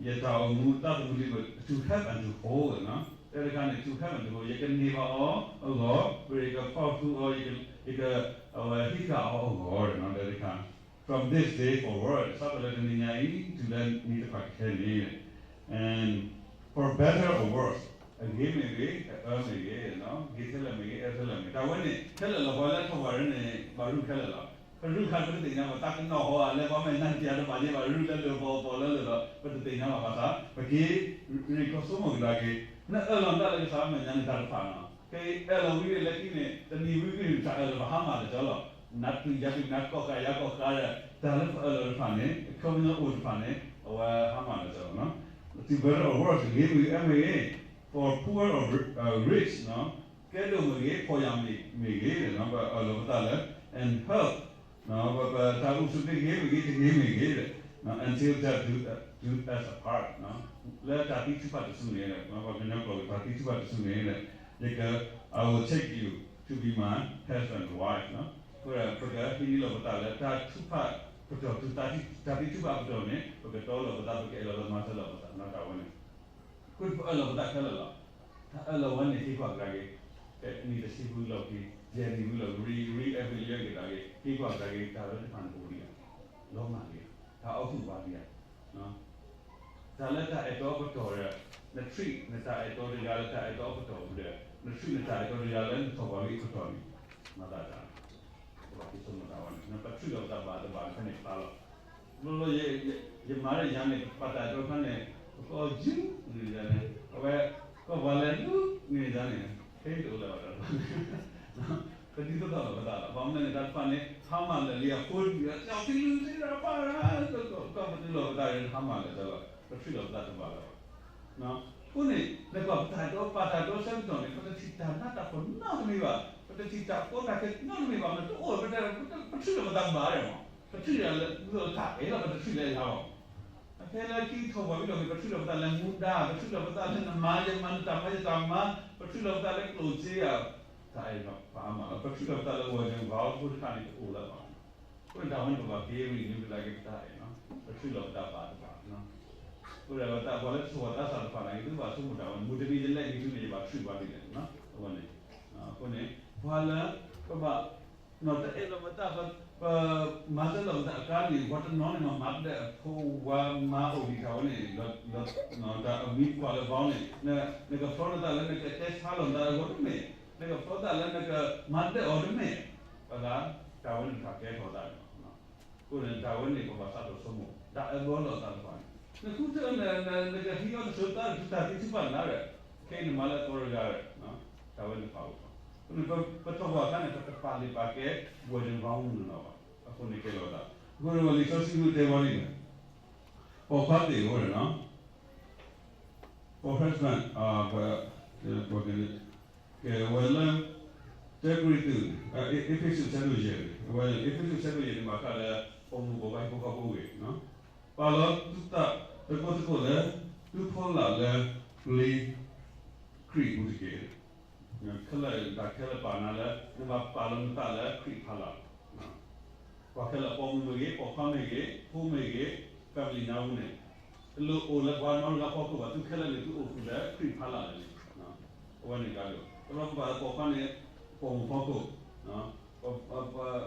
ယတၢ်အိၣ်မူအသးသမူလံ to have and to hold နီၤ, တၢ်တခါန့ၣ် to have and to hold ယကန့ၢ်ဘၣ်အီၤအဂီၢ်, ယကဖီၣ်ဃုာ်အီၤ, ယက အဝဲဟံးဃာ်အီၤအဂီၢ်နီၤ, တၢ်တခါ from this day forward စးထီၣ်လၢတနံၤညါအံၤ တုၤလၢနံၤတဖၣ်ခဲအံၤန့ၣ်, and for better or worse အဂ့ၤမ့ၢ်ဂ့ၤ, အအၢမ့ၢ်ဂ့ၤ, ဂ့ၤခဲလၢာ်မ့ၢ်ဂ့ၤ, အၢခဲလၢာ်မ့ၢ်ဂ့ၤ, တၢ်ဝဲန့ၣ် ခဲလၢာ်လီၤ, ပှၤလၢထီၣ်ပှၤရၢန့ၣ် ဘၣ်ရူၢ်ခဲလၢာ်လီၤ, ပရူၢ်ခါပတသ့ၣ်ညါဘၣ်, တၢ်ကနီၢ်ဟီဧါ လၢပှၤမဲာ်ညါတပျၢ်တဘၣ်န့ၣ် ဘၣ်ရူၢ်လၢလၢၢ်ပီၤပီၤလၢလၢာ်လီၤ, ပတသ့ၣ်ညါဘၣ်ဘၣ်ဆၣ် ပက့ၤ ရ့ၣ်ကီၢ်ဆိကမိၣ်ကဒါက့ၤ, နအၢၣ်လီၤနတၢ်လၢကစၢ်မဲာ်ညါန့ၣ်တၢ်တဖၣ်နီၤ, ကဲအၢၣ်လီၤဝံၤလၢခံန့ၣ် တနံၤဝံၤက့ၤ တၢ်အၢၣ်လီၤဘၣ်ဟါမၢ်လၢာ်ကၠီလီၤ, နၤတုၤယၤတုၤ နၤကီၢ်ဃာ်ယၤကီၢ်ဃာ်ဒီး တၢ်လၢပအၢၣ်လီၤတဖၣ်န့ၣ် အခီပညီအိၣ်တဖၣ်န့ၣ် အဝဲဟါမၢ်လၢာ်ကၠီလီၤနီၤ, တုၤ better or worse ဂ့ၤမ့ၢ်ဂ့ၤ အၢမ့ၢ်ဂ့ၤ, for poor or rich နီၤ, ကဲဒိၣ်မ့ၢ်ဂ့ၤ ဖှီၣ်ယာ်မ့ၢ်ဂ့ၤ ပအၢၣ်လီၤပသးလၢ and health ပတၢ်အိၣ်ဆူၣ်သ့ဂ့ၤမ့ၢ်ဂ့ၤ တဂ့ၤမ့ၢ်ဂ့ၤဒီး until death do us apart လၢတၢ်သံထုကဖၣ်တစုန့ၣ်, ပှၤကညီကျိာ်တၢ်သံထုကဖၣ်တစုန့ၣ်, ယက I will take you to be my husband and wife အဃိဒီး ပကဟံးန့ၢ်လီၤပသးလၢတၢ်ထုကဖၣ်ပတီၢ်, တၢ်သံထုကဖၣ်ပတီၢ်န့ၣ် ပကတီလီၤပသး ပကအဲၣ်လီၤပသးမၤစၢၤလီၤပသးနီၤ, တၢ်ဝဲန့ၣ် အဃိန့ၣ် ပအၢၣ်လီၤပသးခဲလၢာ်လီၤ, တၢ်အၢၣ်လီၤဝဲန့ၣ် ဟ့ၣ်ကွၢ်ကဒါက့ၤ, အနံၣ်တဆံဝံၤလီၢ်ခံ, ယဲၢ်နံၣ်ဝံၤလီၢ်ခံ, re-evaluate က့ၤကဒါက့ၤ, ဟ့ၣ်ကွၢ်ကဒါက့ၤ တၢ်လၢတဖၣ်န့ၣ်အိၣ်ဒံးဧါ, လီၤမၢ်ဒံးဧါ, တၢ်အီၣ်ကူၣ်ဘၣ်ဒံးဧါ, တၢ်လၢတၢ်အဲၣ်တီအပတီၢ်ဒီး န treat နတၢ်အဲၣ်တီတဂၤလၢတၢ်အဲၣ်တီအပတီၢ်ဒီး န treat နတၢ်အဲၣ်တီတဂၤလၢနထီၣ်ပှၤလၢအံၤပတီၢ်န့ၣ်, မၤသးတၢ် ပဘၣ်က့ၤဆိကမိၣ်တၢ်ဝဲန့ၣ် ပ treat လီၤပသးဘၣ်တဘၣ်တခါန့ၣ်ဖျါလီၤ, ဘျီဘျီ ယမၤဒီးယၤန့ၣ် ပာ်တၢ်အဲၣ်တီတခါန့ၣ် ပကိးယုၢ်န့ၣ်န့ၣ်, အဝဲ ကီၢ်ပှၤလဲၤလူၤန့ၣ်န့ၣ်, ဖဲတအိၣ်လၢၤဘၣ်တၢ်တဖၣ်န့ၣ်, ပဒ်သိးသိးလီၤပသးလီၤ, ဘၣ်မနုၤန့ၣ် တၢ်တဖၣ်န့ၣ် ဟါမၢ်လၢာ်လံအဃိ ပှၤကလုာ်သ့ၣ်တဖၣ် ကီၢ်ပသူလီၤပသးန့ၣ် ဟါမၢ်လၢာ်လီၤ, ပ treat လီၤပသးတဘၣ်လၢၤဘၣ် အဃိန့ၣ် လၢပှၤပာ်တၢ်အဲၣ်တီ ပာ်တၢ်အဲၣ်တီဆၢကတီၢ်န့ၣ် ပတထံၣ်တၢ်နးတၢ်ဖှီၣ်နီတမံၤဘၣ်, ပတထံၣ်တၢ်ကီတၢ်ခဲနီတမံၤဘၣ်, မ့ၢ်တအိၣ် ပ treat လီၤပသးဘၣ်ဒီးမး, ပ treat လီၤလၢတၢ်အဲၣ်လီၤ ပတ treat လၢအလါဘၣ်, အခဲလၢခံထီၣ်ပှၤဘံဒီး ပ treat လီၤပသးလၢမူဒါ, ပ treat လီၤပသးလၢနမၤယမၤ နတၢ်မၤယတၢ်မၤ, ပ treat လီၤပသးလၢကျိၣ်စ့ဧါ, တၢ်အဲၣ်ပာ်အါမးလီၤ, ပ treat လီၤပသးလၢ ဝဲၤဒၢၣ် vow ဖိတခါန့ၣ် တအိၣ်လၢၤဘၣ် အဃိန့ၣ် တၢ်ဝဲန့ၣ် ပဘၣ်က့ၤ renew ကဒါက့ၤပတၢ်အဲၣ်နီၤ, ပ treat လီၤပသးဘၣ်တဘၣ်နီၤ, အဃိဒီးပှၤလၢတသးပှၢ်သးစၢ်တဖၣ်န့ၣ် သုဘၣ်ဆိကမိၣ်တၢ်ဝဲန့ၣ် မုၢ်တနံၤယလဲၤနံၤထူန့ၣ် ယဘၣ် treat ပှၤဒ်လဲၣ်နီၤ, အဝဲန့ၣ်, အဃိန့ၣ် ပှၤလၢ ပဘၣ် နီၢ်တအဲၣ်လီၤပသး ပ မၤစၢၤလီၤပသးအကျါန့ၣ် ပှၤတနီၤန့ၣ် မၤမၤတၢ်အဖိဝဲ မၤအိၣ်ဒံးတၢ်ဝဲန့ၣ် တၢ်အမံၤကွၢ်လၢ vow န့ၣ် နကဖျီနသးလၢနကတဲဆါလီၤနသးအဂီၢ်တမ့ၢ်, နကဖျီသးလၢနကမၤတၢ်အီၤတမ့ၢ်, ပသး တၢ်ဝဲန့ၣ်တၢ်ကဲထီၣ်သးန့ၣ်, အဃိန့ၣ် တၢ်ဝဲန့ၣ် ပဘၣ်စးထီၣ်ဆိကမိၣ် တၢ်အၢၣ်လီၤသးတဖၣ်န့ၣ် နဃုထၢ နကဟံးအီၤတစိၤသးတတုၤတၢ်သံထုကဖၣ်နၤဒီး ခဲအံၤနမၤလၢအသီတဂၤဒီး တၢ်ဝဲန့ၣ်ဖးအိၣ်ထီၣ်, အဃိန့ၣ် ပထီၣ်ပှၤအခါန့ၣ် ပတပာ်လံာ်ပာ်ကဲ ဝဲၤဒၢၣ် vow မုၢ်နီၤဘၣ်, အဃိန့ၣ်ကဲလီၤသး, အဃိန့ၣ် လံာ်စီဆှံတဲဝဲဒ်လဲၣ်, ပိာ်ခွါသ့ၣ်ဧိၤဒီးနီၤ for husband, ကဲဝဲလၢ တၢကရံၣ်သူး, အ့းဖ့းစူး ဆၢဒိၣ်ယဲၢ်န့ၣ်, အဝဲ အ့းဖ့းစူး ဆၢဒိၣ်ယဲၢ်န့ၣ် ဘၣ်ဃးလၢ ပိာ်မုၣ်ပိာ်ခွါဟံၣ်ဖိဃီဖိအဂ့ၢ်, ပာ်လီၤသုသးသကိးသကိးလၢ သုဖီလာ်လၢ ပျ့ၤခရံာ်အပူၤတက့ၢ်. ခဲလၢာ်တၢ်ခဲလၢာ်ပာ်နၤလၢ နဘၣ်ပာ်လီၤနသးလၢခရံာ်ဖီလာ် ပှၤခဲလၢာ် ပိာ်မုၣ်မ့ၢ်ဂ့ၤ, ပိာ်ခွါမ့ၢ်ဂ့ၤ, ဖိမ့ၢ်ဂ့ၤ, family ညါဝဲန့ၣ်, တလိၣ်အိၣ်လၢပှၤနီတဂၤဖီခိၣ်ဘၣ်, သုခဲလၢာ်န့ၣ် သုအိၣ်ဃုာ်လၢခရံာ်ဖီလာ်လၢာ်န့ၣ်, အဝဲန့ၣ်ကဒီး, တဘျီကဘၣ်လၢပိာ်ခွါန့ၣ် ပိာ်မုၣ်ဖီခိၣ်,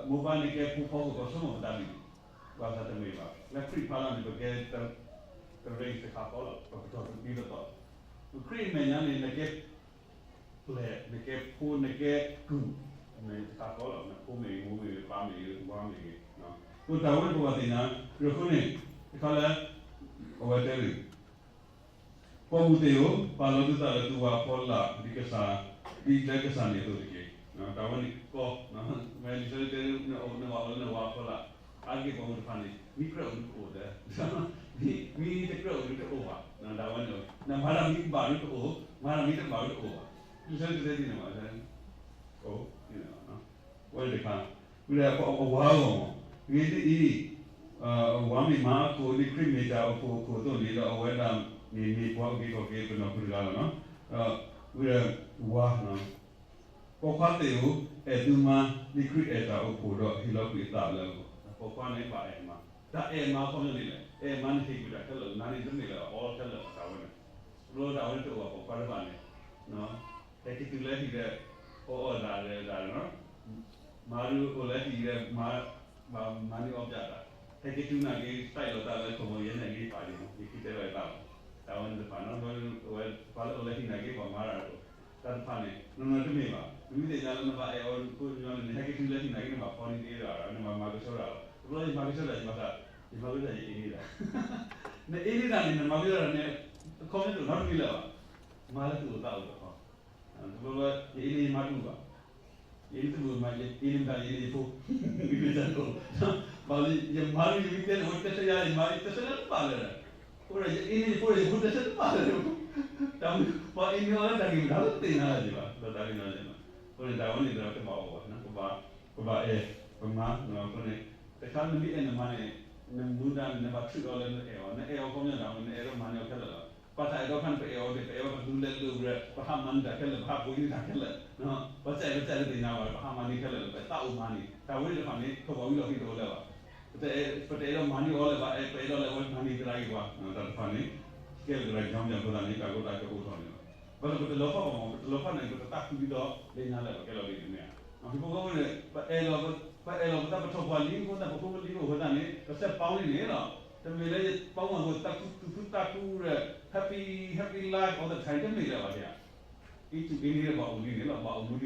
မိၢ်ပၢ်န့ၣ်ကဲဖိဖီခိၣ် ပဆိကမိၣ်ပသးဒ်န့ၣ်, ဘၣ်ဆၣ်တမ့ၢ်ဘၣ်, လၢခရံာ်ဖီလာ်န့ၣ် ပကဲ တရ့ၣ်တခါဃီလီၤ, ပကထီၣ်သဘံၣ်သဘီၣ်, ခရံာ်မဲာ်ညါန့ၣ် နကဲ ပျဲၢ် နကဲဖိ နကဲကုၢ်, မ့ၢ်တခါဃီလီၤ, နဖိမ့ၢ်ဂ့ၤ မိၢ်မ့ၢ်ဂ့ၤ ပၢ်မ့ၢ်ဂ့ၤ ဝၤမ့ၢ်ဂ့ၤ, အဃိတၢ်ဝဲန့ၣ်ပဘၣ်သ့ၣ်ညါ, အဃိန့ၣ် တခါလၢ အဝဲတဲန့ၣ်, ပိာ်မုၣ်သ့ၣ်ဧိၤ, ပာ်လီၤသုသးလၢသုဝၤဖီလာ် ဒ်ကစၢ်, ဒ်လၢကစၢ်န့ၣ်အသိးတက့ၢ်. တၢ်ဝဲန့ၣ်ကီ, မ့ၢ်လံာ်စီဆှံတဲ နအိၣ်နဝၤအိၣ်လၢနဝၤဖီလာ်, အါတက့ၢ်ပိာ်မုၣ်တဖၣ်န့ၣ် မ့ၢ်ကြၢးအိၣ်ဒုးတအိၣ်ဒီး, မ့ၢ်တကြၢးအိၣ်ဒုးတအိၣ်ဘၣ်, တၢ်ဝဲန့ၣ်, နမၤတၢ်မ့ၢ်ဘၣ်ဒုးတအိၣ်, မၤတၢ်မ့ၢ်တဘၣ်ဒုးတအိၣ်ဘၣ်, လံာ်စီဆှံတဲဒ်န့ၣ်ဘၣ်, အိၣ်, ဝဲတခါ, ဝဲဒၣ်အဝၤအဂီၢ်မး, ဂ့ၤဒ်အံၤ, ဝါမ့ၢ်မၤအခိၣ် ဒ်ခရံာ်မ့ၢ်တၢ်အိၣ်ဖှိၣ်အခိၣ်အသိးန့ၣ်ဒီး အဝဲဒၣ်န့ၣ်မ့ၢ်ပှၤအုၣ်က့ၤခီၣ်က့ၤပနီၢ်ခိတဂၤလီၤ. ဝံၤဒီး ဝါ ပိာ်ခွါသ့ၣ်ဧၢ, အဲၣ်သုမါ ဒ်ခရံာ်အဲၣ်တၢ်အိၣ်ဖှိၣ်ဒီးဟ့ၣ်လီၤကွံာ်အသးလၢအဂီၢ်. ပိာ်ခွါန့ၣ်ဘၣ်အဲၣ်မါ, တၢ်အဲၣ်မါအခီပညီဒ်လဲၣ်, အဲၣ်မါန့ၣ်ဟ့ၣ်ကွံာ်တၢ်ခဲလၢာ်, နၤန့ၣ်တမ့ၢ်လၢၤဘၣ်, all ခဲလၢာ်တၢ်ဝဲန့ၣ်, တဘျီတၢ်ဝဲန့ၣ်တအိၣ်ဘၣ် ပိာ်ခွါတဖၣ်န့ၣ် ဟဲက့ၤတုၤလၢဟံၣ်ဒီး အီၣ်အီၣ်ဒၣ်ဒီးဒၣ်, မါဒုးအိၣ်လၢဟံၣ်ဒီး မါ ဘၣ်မၤန့ၢ်အီၣ်ပၠးတၢ်, ဟဲက့ၤတုၤနာ်က့ၤ စဲးလီၤတၢ်လၢခိၣ်မီၤယဲန့ၣ်အဂ့ၢ်ပာ်လံ, ယက့ၤတဲဘၣ်ယသးလီၤ. တၢ်ဝဲန့ၣ်တဖၣ်နီၤ, ပှၤလၢအိၣ်လၢဟံၣ်နာ်က့ၤ ပှၤမၤတၢ်တအိၣ်, တၢ်တဖၣ်န့ၣ် နီၢ်နီၢ်တမ့ၢ်ဘၣ်. နမ့ၢ်သ့ၣ်ညါလၢနဘၣ်အဲၣ်အီၤကိးညီန့ၣ် နဟဲက့ၤတုၤလၢဟံၣ်နာ်က့ၤ နဘၣ်ဖီန့ၢ်က့ၤဒီး နဘၣ်မၤကဆှီတၢ်လီၤ. တဘျီယမၤကဆှီတၢ် ယဘၣ်သး, ယမၤကဆှီတၢ်ယအ့န့ၢ်တၢ်, နအ့န့ၢ်တၢ်န့ၣ် နမၤကဆှီတၢ်န့ၣ် အခီပညီတအိၣ်နီတမံၤလၢၤဘၣ်. မၤလၢသူၣ်အိၣ်သးအိၣ်ဒီး တဘျီဘျီ ယအ့န့ၢ်ယမါတအိၣ်ဘၣ်, ယအ့န့ၢ်တဘူၣ်မး ယအ့န့ၢ်မတၤ ယအ့န့ၢ်ယဖိ, မ့ၢ်တၢ်တအိၣ်, ဘၣ်လၢယမါဒုး ယမ့ၢ်တဲန့ၣ် အဝဲတဲဆၢယၤ ယမါ ယတဲဆၢလၢတဘၣ်လၢၤ, အဃိဒီး ယအ့န့ၢ်ယဖိဒီး ယဖိတဲဆၢတဘၣ်လၢၤ, တၢ်မ့ၢ်ပှၤအ့န့ၢ်အီၤလၢတၢ်ဂ့ၢ်မတၤလၢတသ့ၣ်ညါလၢၤဘၣ်, ဒီးတၢ်ဂ့ၢ်နီၤန့ၣ်, အဃိန့ၣ် တၢ်ဝဲန့ၣ်ဒီးတဘၣ်အီၤဘၣ်, ပဘၣ်အဲၣ်ပမါ, အဃိန့ၣ် တခါနမ့ၢ်အဲၣ်နမါန့ၣ် နမူဒါန့ၣ် နဘၣ် treat အီၤလၢနအဲၣ်အီၤ, နအဲၣ်အီၤခီပညီဒၣ်ဝဲ နအဲၣ်ဒိးမၤန့ၢ်အီၤခဲလၢာ်လီၤ. ပှၤတၢ်အဲၣ်ဒိးခါန့ၣ် ပအဲၣ်အီၤန့ၣ် ပအဲၣ်အီၤပလူၤလဲၤလိာ်ဝဲ, ပဟးမၤန့ၢ်တၢ်ခဲလၢာ်, ပဟးပိာ်ယုၢ်တၢ်ခဲလၢာ်, ပှၤစဲးပစဲးတသ့ၣ်ညါဘၣ်, ပဟးမၤန့ၢ်ခဲလၢာ်လီၤ, ပသးအိၣ်မၤန့ၢ်, တၢ်ဝဲန့ၣ်တဖၣ်န့ၣ် ထိၣ်ဘၣ်ဝံလီၢ်ခံတအိၣ်လၢၤဘၣ်. ပတအဲၣ်ဒိးမၤန့ၢ်အီၤလၢၤဘၣ်, အဲၣ် ပအဲၣ်ဒိးလၢအဝဲမၤန့ၢ်သရၣ်က့ၤပှၤ, တၢ်တဖၣ်န့ၣ် ကဲလၢကရၢကီမၠၣ်ဖိသၣ်န့ၣ် တၢ်ကီတၢ်ခဲအိၣ်ထီၣ်န့ၣ်လီၤ. ဘၣ်ဆၣ်ပတလီၤဖးဘၣ်မး, ပတလီၤဖးန့ၣ် ပတသးခုဒ်သိးလၢညါလၢၤဘၣ်, ကဲလီၤဒ်န့ၣ်မ့ၢ်ဧါ. ဟံၣ်ဖိဃီဖိန့ၣ် ပအဲၣ်လီၤ, ပအဲၣ်လီၤပသး ပထီၣ်ပှၤလံအဃိသတး ပဖိပလံၤအိၣ်အဃိသတးန့ၣ် ပစဲးပီန့ၣ်န့ၣ်လီၤ. တမ့ၢ်လၢယပီမၤဂိၢ်သးခုသူၣ်ခုသးခုဒီး happy, happy life all the time တမ့ၢ်လၢၤဘၣ်ဧါ. အံၤတုၤအံၤန့ၣ် ဘၣ်အိၣ်ဒ်န့ၣ်လီၤ, ဘၣ်အိၣ်မ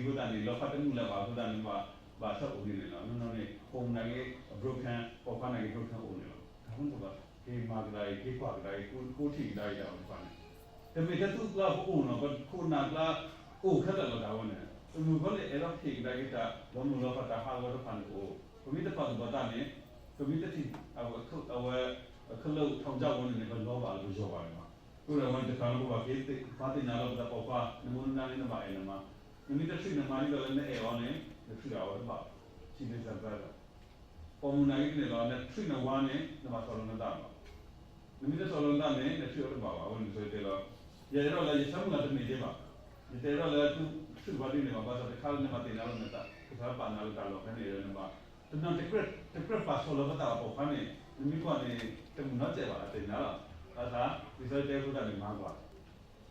ူဒ်န့ၣ်လီၤ, ဖျီဝံၤလၢနၤဝံၤလံအဃိသတးန့ၣ် လီၤဖးတမုာ်လၢၤဘၣ်အဃိသတးန့ၣ် ဘၣ်ဆၢအိၣ်ဒ်န့ၣ်လီၤ. နီၢ်နီၢ်န့ၣ် ဟိၣ်မူနာ်က့ၤ broken, ပိာ်ခွါနာ်က့ၤ broken အိၣ်န့ၣ်လီၤ. တၢ်ဝဲန့ၣ်ဘၣ် က့ၤမၤကဒါက့ၤ က့ၤကွၢ်ကဒါက့ၤ ကိးထံၣ်ကဒါက့ၤတၢ်အိၣ်တဖၣ်န့ၣ် တမ့ၢ်ထဲသူၣ်ကျါပအိၣ်နီၤ, ပခိၣ်နၢ်ကျါအိၣ်ခဲလၢာ်လီၤတၢ်ဝဲန့ၣ်, ပမုၣ်ဖိလၢအဲၣ်ဒိးဟ့ၣ်ကဒါက့ၤတၢ် လီၤမုၢ်လီၤဖးတၢ်ဟးဂီၤတဖၣ်န့ၣ်အိၣ်, ပမ့ၢ်တပာ်သူၣ်ပာ်သးန့ၣ်, ပမ့ၢ်တထံၣ် အဝဲ အဝဲ ခလုၢ်ထီၣ်ကစၢ်ဝဲန့ၣ်န့ၣ် ပလီၤဘၣ်လၢပယီၤဘၣ်န့ၣ်လီၤ. အဃိဒီးအဝဲန့ၣ်တခါန့ၣ် ပဘၣ်က့ၤသ့ၣ်ညါလီၤပသးပိာ်ခွါ, နမူနဒါန့ၣ် နဘၣ်အဲၣ်နမါ, နမ့ၢ်တ treat နမါဒ်သိးလၢနအဲၣ်အီၤန့ၣ် န treat အီၤတဘၣ်, ထံၣ်န့ၣ်စၢ်သၢဂၤ ပိာ်မုၣ်နာ်က့ၤဒ်န့ၣ်လီၤ, န treat နဝၤန့ၣ် နဘၣ်ဆီၣ်လီၤနသးလီၤ. နမ့ၢ်တဆီၣ်လီၤနသးန့ၣ် န treat အီၤတဘၣ်ဘၣ်. အဝဲန့ၣ်ဆိတဲလီၤ, ယအဲၣ်ဒိးလၢယဆၢမုၢ်လၢ်တမ့ၢ်က့ဘၣ်, ယတအဲၣ်ဒိးလၢသု treat ပှၤဒ်န့ၣ်ဘၣ်, ဘၣ်ဆၣ်တခါလၢနဘၣ်သ့ၣ်ညါလီၤနသး, ကစၢ်ပာ်နၤလၢတၢ်လီၢ်ဖဲန့ၣ်ဒီးနဘၣ်, တနီၤတကြၢးပာ်ဆီၣ်လီၤပသးပိာ်ခွါန့ၣ်, နမ့ၢ်ကွၢ်န့ၣ် တမုၢ်နီတစဲးဘၣ် အသ့ၣ်ညါလီၤ. ဘၣ်ဆၣ် လံာ်စီဆှံတဲအဃိသတးန့ၣ် မၤကွၢ်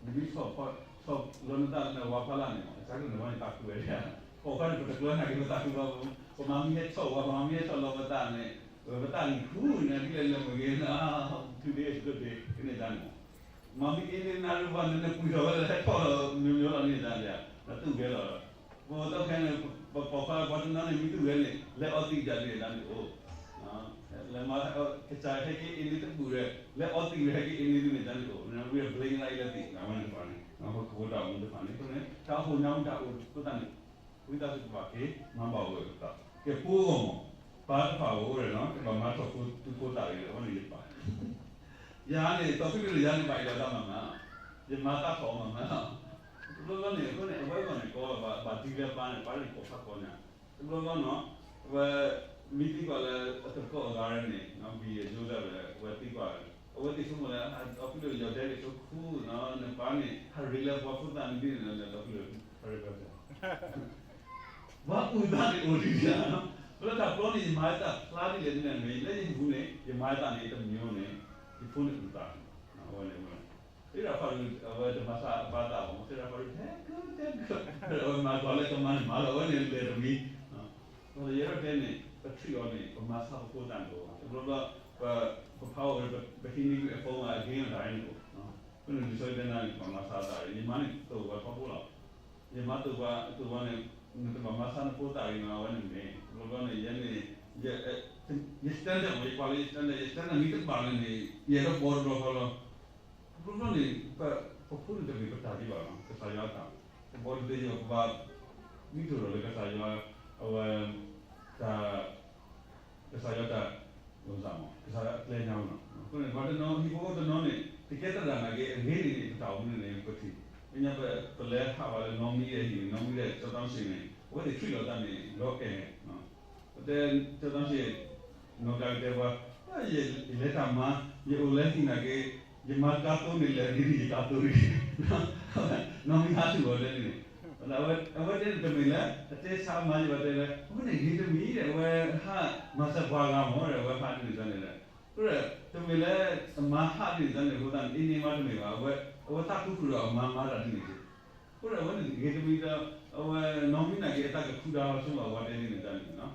နမ့ၢ်ဆီၣ်လီၤနသးလၢနဝၤဖီလာ်န့ၣ် ကစၢ်ကလုၢ်နဝၤန့ၣ်သးခုဝဲဒၣ်, ပိာ်ခွါန့ၣ် ပတကျၢၤနာ်က့ၤပသးခုဘၣ်, ပမၤမ့ၢ်ဟဲဆီၣ်ဝဲ ပမၤမ့ၢ်ဟဲဆီၣ်လီၤပသးန့ၣ်, ပသးဂံၢ်ဃုန့ၣ် ဒ်လဲၣ်လဲၣ်မ့ၢ်ဂ့ၤန့ၣ်, ထုးဒ့ထုးဒ့ ကန့ၢ်ဒၣ်န့ၣ်, မၤမ့ၢ်အ့န့ၢ်နၤရူၢ်ဘၣ်န့ၣ် နပှံၢ်ထီၣ်ဝဲလၢဟဲထီၣ်လီၤ မ့ၢ်မ့ၢ်လီၤန့ၣ်ဒၣ်န့ၣ်, နသူၣ်ဂဲၤလီၤ ပသီခဲန့ၣ် ပပိာ်ခွါပှၤတနီၤန့ၣ် မ့ၢ်သူၣ်ဂဲၤန့ၣ် လဲၤအီသံးဒ်န့ၣ်ဒၣ်န့ၣ်အိၣ်, လၢမၤကစၢ်ဟဲက့ၤအ့န့ၢ်တဘူၣ်ဒီး လဲၤအီသံးဒီးဟဲက့ၤအ့န့ၢ်ဒ်န့ၣ်ဒၣ်န့ၣ်အိၣ်, နဝံၤဘျ့လၢအံၤလၢသံး အဝဲန့ၣ်တဖၣ်န့ၣ် ပခိၣ်ဖိတၢ်အိၣ်မူတဖၣ်န့ၣ် အဃိန့ၣ် တၢ်အိၣ်ဖှိၣ်ညါမူတၢ်အိၣ်အဃိသတးန့ၣ် ဝံသးစူၤကဘၣ်က့ၤ မၤဘၣ်ဝဲအသး ကဲဖိအဂီၢ်မး, ပၢ်တဖၣ်အိၣ်ဝဲနီၤ ကဘၣ်မၤထီၣ်ဖိသူဖိသၣ်ဂ့ၤ အဝဲန့ၣ်ယပၢ် ယၤန့ၣ် တီၢ်ဖံးတရံးယၤန့ၣ် ဘၣ်အ့ၣ်လိာ်သးမးမး, ယမၤသးထီၣ်အီၤမးမး, တဘျီဘျီန့ၣ် အဃိန့ၣ် အဝဲအဂီၢ်န့ၣ် ကီဘၣ်တံၤလၢပၢ်န့ၣ် ပၢ်န့ၣ်ကီၢ်ဖးကီၢ်ညါ, တဘျီဘျီနီၤ အဝဲ မ့ၢ်သံကွၢ်လၢအသကိးအဂၤန့ၣ် ဘံယိၤဒၣ်ဝဲ အဝဲသံကွၢ် အဝဲသ့ၣ်ဆိကမိၣ်လၢ တီၢ်ဖံးတရံး ယီၤဒဲက့ၤဆိခူနီၤ နပၢ်န့ၣ် ဟးရ့လၢပှၤဖိသၣ်န့ၣ်ဒ်န့ၣ်လီၤ တီၢ်ဖံးတရံး ဟးရ့ဘၣ် ပှၤအုၣ်သးန့ၣ်အိၣ်ဒံးဒံးနီၤ, လၢတၢ်ပျီန့ၣ် ယမၤတၢ်ဖျါဒ်လဲၣ်ဒ်လဲၣ်န့ၣ် လၢယဟံၣ်ပူၤန့ၣ် ယမၤတၢ်န့ၣ်တမံၤန့ၣ် ယဖိန့ၣ်အုၣ်သးန့ၣ် အဝဲန့ၣ် သရၣ်ဖးဒိၣ် အဝဲတမၤဆါအပၢ်သးဘၣ်မး သရၣ်ဖးဒိၣ်တဲကၢၢ်တဲကၢၢ် အဝဲမၤကွၢ်လၢကမၤန့ၣ်မၤလီၤ အဝဲန့ၣ်လဲၤတမံၤ ဒီးယအဲၣ်ဒိးတဲန့ၣ် ပ treat အီၤန့ၣ် ပမၤဆါပဖိသၣ်န့ၣ်အိၣ်ဘၣ် တဘျီဘျီ ပ ပဖးအီၤဝဲ ပဟံးန့ၢ်ကွံာ်အ phone အ game တၢ်န့ၣ်အိၣ် အဃိန့ၣ် လံာ်စီဆှံတဲနၤန့ၣ် ပမၤဆါသး ယမါန့ၣ်သိၣ်ဝဲထီဘိလီၤ ယမါသိၣ်ဝဲ သိၣ်ဝဲန့ၣ် နတဘၣ်မၤဆါနဖိသၣ်ဂ့ၤမး အဝဲန့ၣ်မ့ၢ် တဘျီဘျီန့ၣ် ယဲန့ၣ် ယ standard မ့ၢ် ယကွၢ်လၢယ standard ယ standard မ့ၢ်တဘၣ်လၢန့ၣ် ယအဲၣ်ဒိးဘီတဘျီဃီလီၤ တဘျီဘျီန့ၣ် ပဖိန့ၣ်တမ့ၢ်ပတၢ်ဒံးဘၣ်နီၤ ကစၢ်ယွၤအတၢ် ပဘီတသ့ယီၤ ပဘၣ် မံတိၢ်ဒီးလၢကစၢ်ယွၤ အဝဲ တၢ် ကစၢ်ယွၤတၢ် ကစၢ်ယွၤအကျဲညါနီၤ အဃိန့ၣ် ပှၤတနီၤ ဟံၣ်ဖိတနီၤန့ၣ် တကဲသရၣ်နာ်က့ အဂ့ၤန့ၣ်န့ၣ် ပတၢ်အိၣ်မူန့ၣ်န့ၣ် ပထံၣ် လၢညါပ ပလဲၤဟးဝဲလၢနီၢ်မံဒီးဟံၣ်န့ၣ် နီၢ်မံဒီး ကၠီတၢ်မစ့ၣ်န့ၣ် အဝဲသ့ၣ် treat လီၤသးန့ၣ် လီၤအဲၣ် ပတဲ ကၠီတၢ်မစ့ၣ် နီၢ်ကါကတဲပှၤ, ယလဲၤတၢ်မၤ, ယအိၣ်လၢဟံၣ်နာ်က့, ယမၤကါသိန့ၣ်လဲၤဒ်ယကါသိန့ၣ်, နီၢ်မံဟးထီၣ်ဝဲဒၣ်န့ၣ်, အဝဲတဲန့ၣ်တမ့ၢ်လၢ အတဲဆါအမါယဘၣ်တဲလၢ အဝဲန့ၣ်ဂ့ၤတမံၤဒီး အဝဲဟးမၤစၢၤပှၤဂၤမ့ၢ်ဒီး အဝဲဟးဒ်န့ၣ်န့ၣ်, အဃိဒီး တမ့ၢ်လၢ အမါဟးဒ်န့ၣ်န့ၣ် အဃိသတးန့ၣ် အံၤန့ၣ်မးတမ့ၢ်ဘၣ်, အဝဲသးခူသူၣ်ဒီးအမါမၤတၢ်ဒ်န့ၣ် အဃိဒီးအဝဲန့ၣ်ဂ့ၤတမံၤဒီး အဝဲနီၢ်မံနာ်က့ အတၢ်ကခူတၢ်ဟီဆိမး အဝဲတဲဒ်န့ၣ်န့ၣ်လီၤ.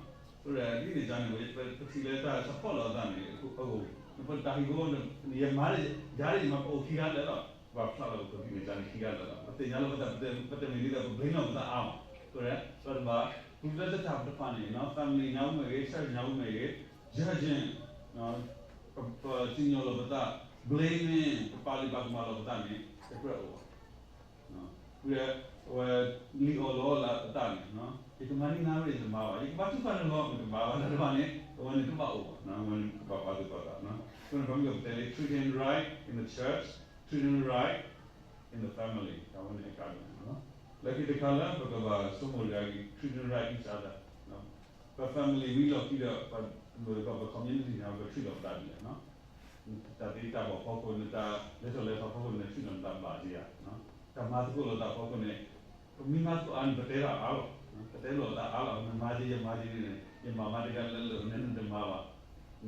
အဃိဒီးဒ်န့ၣ်န့ၣ် ပထံၣ်လၢတၢ် support လီၤအသးန့ၣ် အအိၣ်, ပတၢ်ဟံၣ်ဖိ ယမၤ ယၤဒ်ယမၤ ပအိၣ်ခံဂၤလၢာ်လီၤ, ပဘၣ်ဖျါလီၤပကဒ်န့ၣ်န့ၣ်ခံဂၤလၢာ်လီၤ, ပသ့ၣ်ညါလီၤပသး ပတမ့ၢ်ဒ်သိးပ blame လီၤပသးအါမး, အဃိဒီး ပတဘၣ် ပူၤလၢတၢ်တဖၣ်န့ၣ် family ညါပူၤမ့ၢ်ဂ့ၤ church ညါပူၤမ့ၢ်ဂ့ၤ judging ပစံၣ်ညီၣ်လီၤပသး blaming ပပာ်လုၢ်ပာ်ကမၣ်လီၤပသးန့ၣ် တကြၢးအိၣ်ဘၣ်. ဝဲ ဝဲလံၣ်အီၣ်လီအီၣ်လၢအသးန့ၣ် ယကမၤန့ၢ်နၤဝဲ ယတမၤဘၣ်, ယကဘၣ်ထုကဖၣ်နဂီၢ် နတဘၣ်ဘၣ် တၢ်တဖၣ်န့ၣ် အဝဲန့ၣ်တဘၣ်အိၣ်ဘၣ်, အဝဲန့ၣ်ကဘၣ်ပာ်သူၣ်ပာ်သး, အဃိန့ၣ် ပမ့ၢ်ကပတဲလၢ treating right in the church, treating right in the family တၢ်ဝဲန့ၣ်အကါဒိၣ်န့ၣ်လီၤ. လၢခံတခါလၢပကဘၣ်ဆိကမိၣ်တဂၤအံၤ treating right each other ပ family ဝံၤလီၢ်ခံဒီး ပ community န့ၣ် ပ treat လီၤပသးဒ်လဲၣ်, တၢ်သ့တၢ်ဘၣ်ဖီခိၣ် နတၢ်လဲၤထီၣ်လဲၤထီဖီခိၣ် နtreatလီၤနသးဘၣ်က့ၤဧါ, တၢ်မၤသကိးလိာ်သးဖီခိၣ်န့ၣ် ပမ့ၢ်မၤသကိးအါန့ၣ် ပတဲတၢ်အါလီၤ, ပတဲလိာ်သးအါလီၤ, နမၤက့ၤ ယမၤက့ၤန့ၣ် ယမၤမၤတဂၤလၢလၢာ်န့ၣ် နတမၤဘၣ်,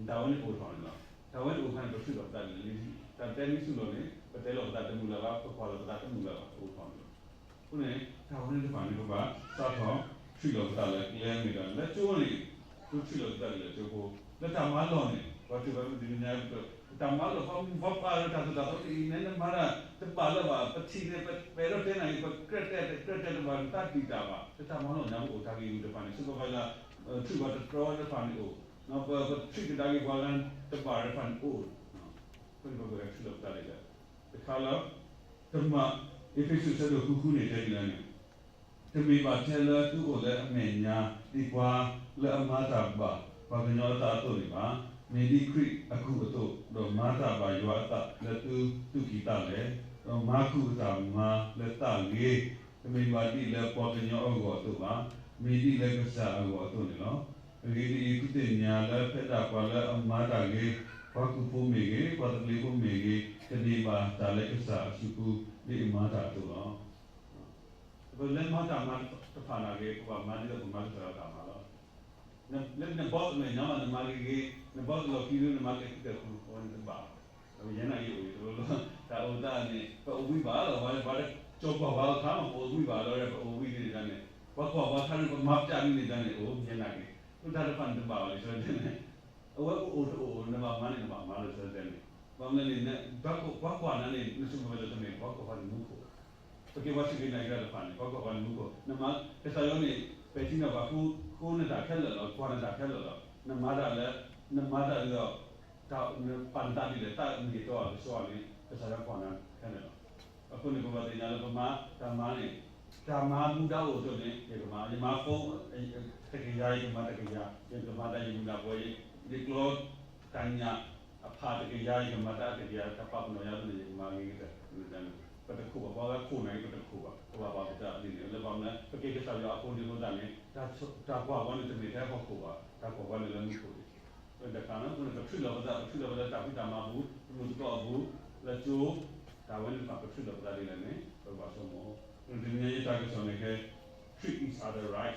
တၢ်ဝဲန့ၣ်အိၣ်ထီၣ်န့ၣ်လီၤ. တၢ်ဝဲန့ၣ်အိၣ်ခါန့ၣ် ပtreatလီၤပသးန့ၣ် တၢ်တဲမ့ၢ်ဆူၣ်လီၤန့ၣ် ပတဲလိာ်ပသးတမုာ်လၢၤဘၣ်, ပကွၢ်လီၤပသးတမုာ်လၢၤဘၣ် အိၣ်ထီၣ်န့ၣ်လီၤ. အဃိန့ၣ် တၢ်ဝဲန့ၣ်တဖၣ်န့ၣ် ပဘၣ်စးထီၣ်treatလီၤပသးလၢကျဲမ့ၢ်ဒီး လၢကၠိန့ၣ် ပtreatလီၤပသးဒ်လဲၣ်ကၠိဖိ, လၢတၢ်မၤလီၢ်န့ၣ် ပှၤထုးဖးဒိၣ်တနံၤညါ တၢ်မၤလီၢ် ပှၤမုၢ်ပှၤပှၢ်လၢတၢ်သိၣ်တၢ်သီတအံၤ နဲနမၤတၢ်တဘၣ်လၢၤဘၣ်, ပထံၣ်န့ၣ် ပအဲၣ်ဒိးတဲနၤအံၤ ပကြၢးတဲတကြၢးတဲတဘၣ် နတၢ်ဒံးတၢ်ဘၣ်, လၢတၢ်မၤလီၢ်ညါပအိၣ်တၢ်ဂ့ၢ်မုၢ်တဖၣ်န့ၣ် supervisor ထုးပှၤတတြီတဖၣ်န့ၣ်အိၣ်, ပ ပtreatကဒါက့ၤပှၤဂၤတဘၣ်တဖၣ်န့ၣ်အိၣ်, အဃိန့ၣ် ပကဘၣ်treatလီၤပသးဒ်လဲၣ်. တခါလၢ တမၤ အ့းဖ့းစူး အဆၢဒိၣ်ဃုဃုန့ၣ် တဲဒ်လဲၣ်န့ၣ်, တမ့ၢ်ဘၣ်ထဲလၢသုအိၣ်လၢအမဲာ်ညါ ဒ်ပှၤလၢအမၤတၢ်ဘၣ်ပှၤကညီအသးအသိးန့ၣ်ဘၣ်. မ့ၢ်ဒ်ခရံာ်အကူၣ်အသိး ဒီးမၤတၢ်ဘၣ်ယွၤအသးလၢသု သူၣ်ကံၢ်သးလဲ, ဒီးမၤကူၣ်အတၢ်မၤလၢသးဂ့ၤ, တမ့ၢ်ဘၣ်ဒ်လၢပှၤကညီအဂီၢ်အသိးဘၣ်, မ့ၢ်ဒ်လၢကစၢ်အဂီၢ်အသိးန့ၣ်လီၤ. အဂ့ၢ်ဒ်အံၤ, သုသ့ၣ်ညါလၢဖဲဒၣ်ပှၤလၢအမၤတၢ်ဂ့ၤ, ပှၤကူၣ်ဖိမ့ၢ်ဂ့ၤ, ပှၤသဘျ့ဖိမ့ၢ်ဂ့ၤ, ကန့ၢ်ဘၣ်တၢ်လၢကစၢ်အစုပူၤ ဒ်အမၤတၢ်အသိးလီၤ. ပလဲၤမၤတၢ်မၤတဖၣ်နာ်က့ ပဘၣ်မၤဒ်သိးပမၤကစၢ်ယွၤတၢ်မၤလီၤ. န န boss မဲာ်ညါမး နမၤဂ့ၤဂ့ၤ, န boss လီၢ်ခံဒု နမၤကဲကုၢ်ကဲဃုာ် အဝဲန့ၣ်တဘၣ်ဘၣ်. ယဲနာ်က့အိၣ် တလိၣ်လိၣ် တၢ်အိၣ်သးန့ၣ် ပအိၣ်ဘှံးဘၣ်လီၤ. ပှၤ ပှၤတကၠီၤကွၢ်ပှၤအခါမး ပအိၣ်ဘှံးဘၣ်လီၤ ပအိၣ်ဘှံးန့ၣ်န့ၣ်, ပှၤကွၢ်ပှၤအခါန့ၣ် ပမၤပျၢ်န့ၣ်န့ၣ်န့ၣ်အိၣ် ယဲနာ်က့, လၢတၢ်တဖၣ်န့ၣ်တဘၣ်ဘၣ်လီၤ ယဆၢတဲန့ၣ် အဝဲအိၣ်တအိၣ် နဘၣ်မၤန့ၣ် နဘၣ်မၤလီၤ ယဆၢတဲန့ၣ်, ဘၣ်မနုၤန့ၣ် ပှၤကွၢ်နၤန့ၣ် နဆိကမိၣ်ဝဲလၢတမ့ၢ် ပှၤကွၢ်ပှၤတမူခိၣ် ပကဲပှၤစူၢ်က့ၤနာ်က့ၤတၢ်တဖၣ်န့ၣ် ပှၤကွၢ်ပှၤတမူခိၣ်, နမၤ ကစၢ်ယွၤန့ၣ် ပဲာ်ထံနီၤဖးဃိ ဃိနတၢ်ခဲလၢာ်လီၤ ကွၢ်နတၢ်ခဲလၢာ်လီၤ. နမၤတၢ်လၢ နမၤတၢ်ဒ်သိး တၢ်နပာ်နသးဒ်လဲၣ် တၢ်မ့ၢ်အတီအကဆှီန့ၣ် ကစၢ်ယွၤကွၢ်နၤခဲလၢာ်လီၤ. အဃိန့ၣ် ပဘၣ်သ့ၣ်ညါလၢပမၤတၢ်မၤန့ၣ် တၢ်မၤဘူၣ်တၢ်အိၣ်အသိးန့ၣ် ယကမၤ ယမၤဖိ တကယၤ ယကမၤတကယၤ ယကမၤတၢ်ယမူဒါပှဲၤ ယကျီ တၢ်ညၣ်အဖးတကယၤ ယကမၤတၢ်တကယၤ တၢ်ပာ်ပနီၣ်ယၤအသိးန့ၣ် ယကမၤဂ့ၤကတၢၢ် မ့ၢ်တၢ်န့ၣ် ပတခိးဘၣ် ပှၤဂၤခိးနာ်က့ ပတခိးဘၣ် ပဘၣ်ပာ်ပတၢ်ဒ်န့ၣ် လၢဘၣ်မနုၤ ပကဲကစၢ်ယွၤအဖိန့ၣ်အဃိသတးန့ၣ် တၢ်ကွၢ်ပှၤန့ၣ် တမ့ၢ်ထဲဟီၣ်ခိၣ်ဘၣ် တၢ်ကွၢ်ပှၤန့ၣ်လၢမူခိၣ်န့ၣ် တခါန့ၣ် ပtreatလီၤပသး ပtreatလီၤပသးလၢတၢ်ဖံးတၢ်မၤအပူၤ တမုာ်သကိးအပူၤ လၢကၠိ တၢ်ဝဲန့ၣ်တဖၣ် ပtreatလီၤပသးဒ်လဲၣ်န့ၣ် ပကဘၣ်ဆိကမိၣ် တနံၤညါယတၢ်ကစီၣ်န့ၣ်ကဲ treat each other right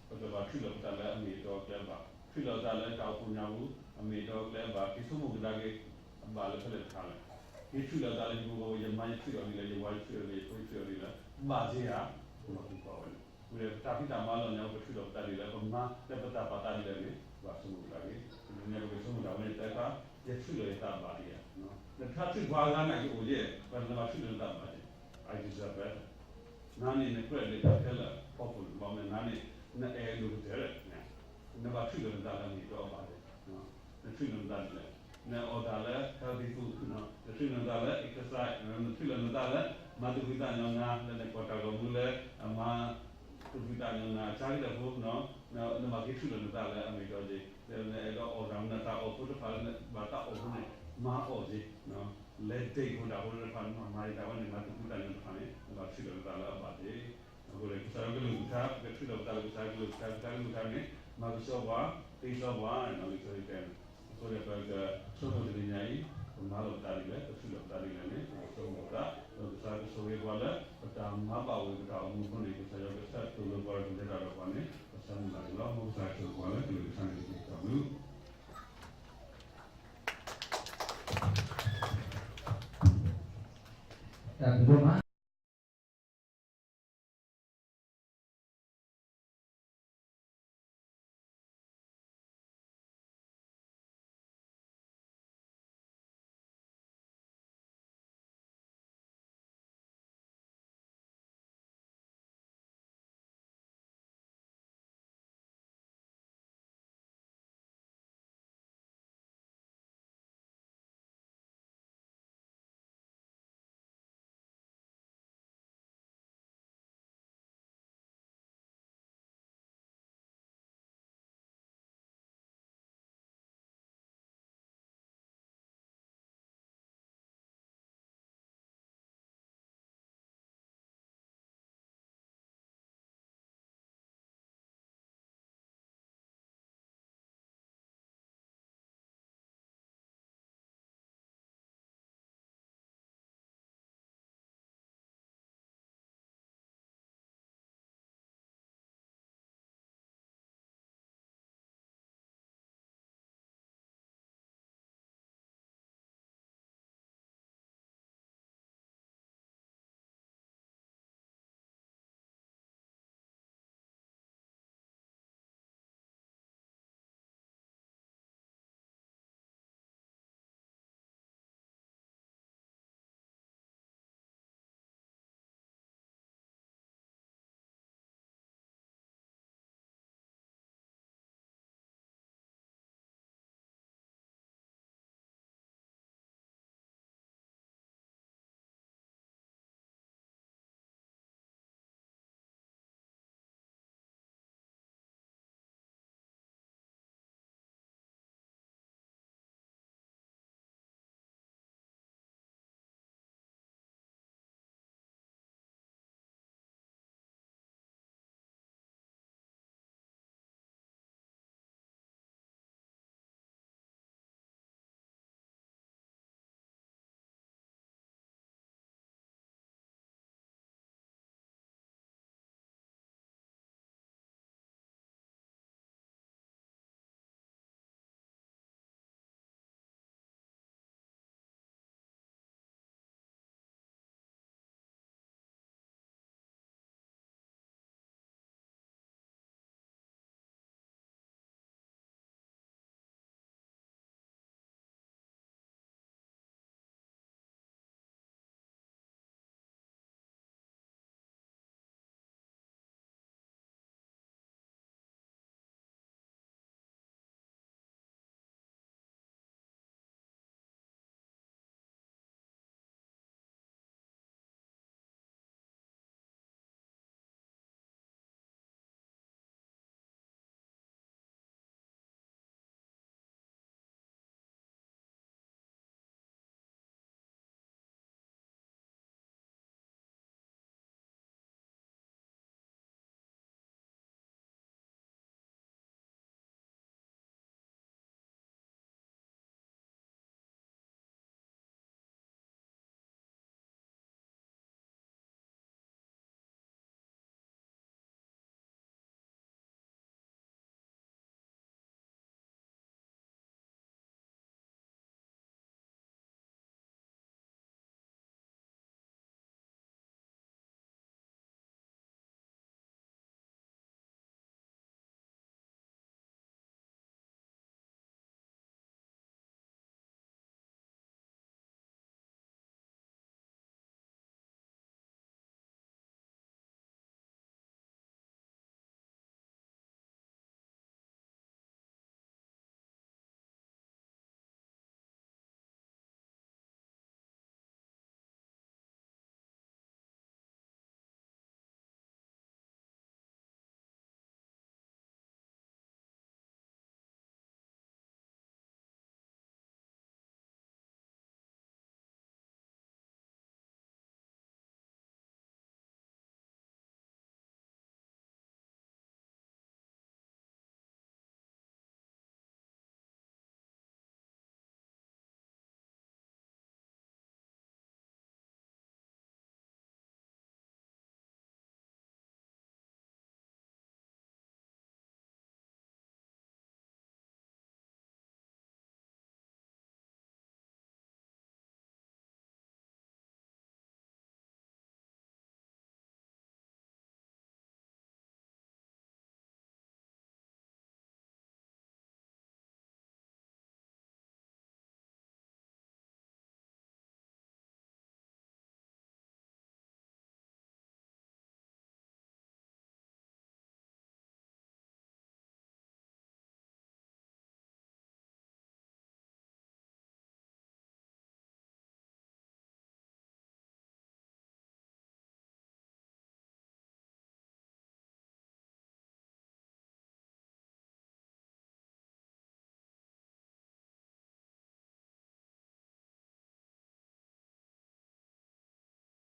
ပကဘၣ်treatလီၤပသးလၢအမ့ၢ်အတီအကျဲဘၣ် treatလီၤပသးလၢတၢ်အိၣ် ဖှိၣ်ညါပူၤ အမ့ၢ်အတီအကျဲဘၣ် က့ၤဆိကမိၣ်ကဒါက့ၤ အဘၣ်လၢဖဲလဲၣ်တခါလဲၣ် က့ၤtreatလီၤပသးလၢဟံၣ်ဖိဃီဖိ ယမါယtreatအီၤဒ်လဲၣ် ယဝၤယtreatအီၤဒ်လဲၣ် ယဖိယtreatအီၤဒ်လဲၣ် ဘၣ်က့ၤဧါ ပမၤကူၣ်ပှၤဝဲန့ၣ် ဝံၤဒီးပတၢ်ဖံးတၢ်မၤလီၤညါ ပtreatလီၤပသးဒ်လဲၣ် ပမၤလၢပတၢ်ပာ်သးဒ်လဲၣ်န့ၣ် ပဘၣ်ဆိကမိၣ်ကဒါက့ၤ တနံၤညါပကဆိကမိၣ်တၢ်ဝဲန့ၣ်တခါ ယtreatလီၤယသးဘၣ်ဒ်လဲၣ် နတခါtreatပှၤဂၤနာ်က့ အိၣ်ယဲၢ် ပှၤနဘၣ်treatလီၤနသးဘၣ်ယဲၢ် I deserve better နၤန့ၣ် နကြၢးဒိးတၢ်ခဲလၢာ် ဟီၣ်ခိၣ်န့ၣ် ဘၣ်မနုၤနၤန့ၣ် နအဲၣ်ဒိးကတၢၢ်ဒီး နဘၣ်treatလီၤနသးလၢအမ့ၢ်အတီအဘၣ်ယဲၢ် နtreatလီၤနသးဒ်လဲၣ် နအီၣ်တၢ်လၢ healthy food နtreatလီၤနသးလၢ exercise နtreatလီၤနသးလၢ မၤသူၣ်ဖှံသးညီနၤ လၢနကွၢ်တၢ်ဂီၤမူလၢ အမၤသူၣ်ဖှံသးညီနၤ အဆါကတၢၢ်ဖိ နဘၣ်က့ၤtreatလီၤနသးလၢအမ့ၢ်အတီက့ၤ လၢနအဲၣ်ဒိးအီၣ်တၢ်မနုၤတၢ်အီၣ်ဖိတဖၣ်လၢနဘၣ်တၢ်အီၣ်ဖိန့ၣ် မၤအီၣ်က့ၤ လဲၤ date ဖိတၢ်ဖိတဖၣ် မၤမၤယတၢ်ဝဲန့ၣ် မၤသူၣ်ဖှံသးညီတဖၣ်န့ၣ် နဘၣ်treatလီၤနသးလၢအဘၣ်က့ၤ အဃိန့ၣ် ကစၢ်ယွၤကလုၢ်ကထါ ပကtreatလီၤပသးလၢကစၢ်ယွၤကလုၢ်ကထါ ကစၢ်ယွၤကလုၢ်ကထါန့ၣ် မၤကဆှီပှၤ, သ့ဆှီပှၤ, လံာ်စီဆှံတဲန့ၣ်. အဃိန့ၣ် ပကဆိကမိၣ်တနံၤညါအံၤ, ပမၤလိာ်ပသးဒ်လဲၣ်, ပထံၣ်လိာ်ပသးဒ်လဲၣ်န့ၣ် ပကဆိကမိၣ်ပသး, ဒီးကစၢ်ကဆိၣ်ဂ့ၤပှၤလၢ ပတၢ်မၤဘၣ်ဝဲပတၢ်အိၣ်မူအဃိန့ၣ် ကစၢ်ယွၤကဆၢထၢၣ်လိာ်ပှၤဒီးကလဲၤတၢ်ဒီးပှၤန့ၣ် ပဆၢမုၢ်လၢ်န့ၣ်လီၤ. မ်ကစၢ်ဆိၣ်ဂ့ၤပှၤလၢကလုၢ်ကထါန့ၣ်တက့ၢ်. တၢ်ဘျုး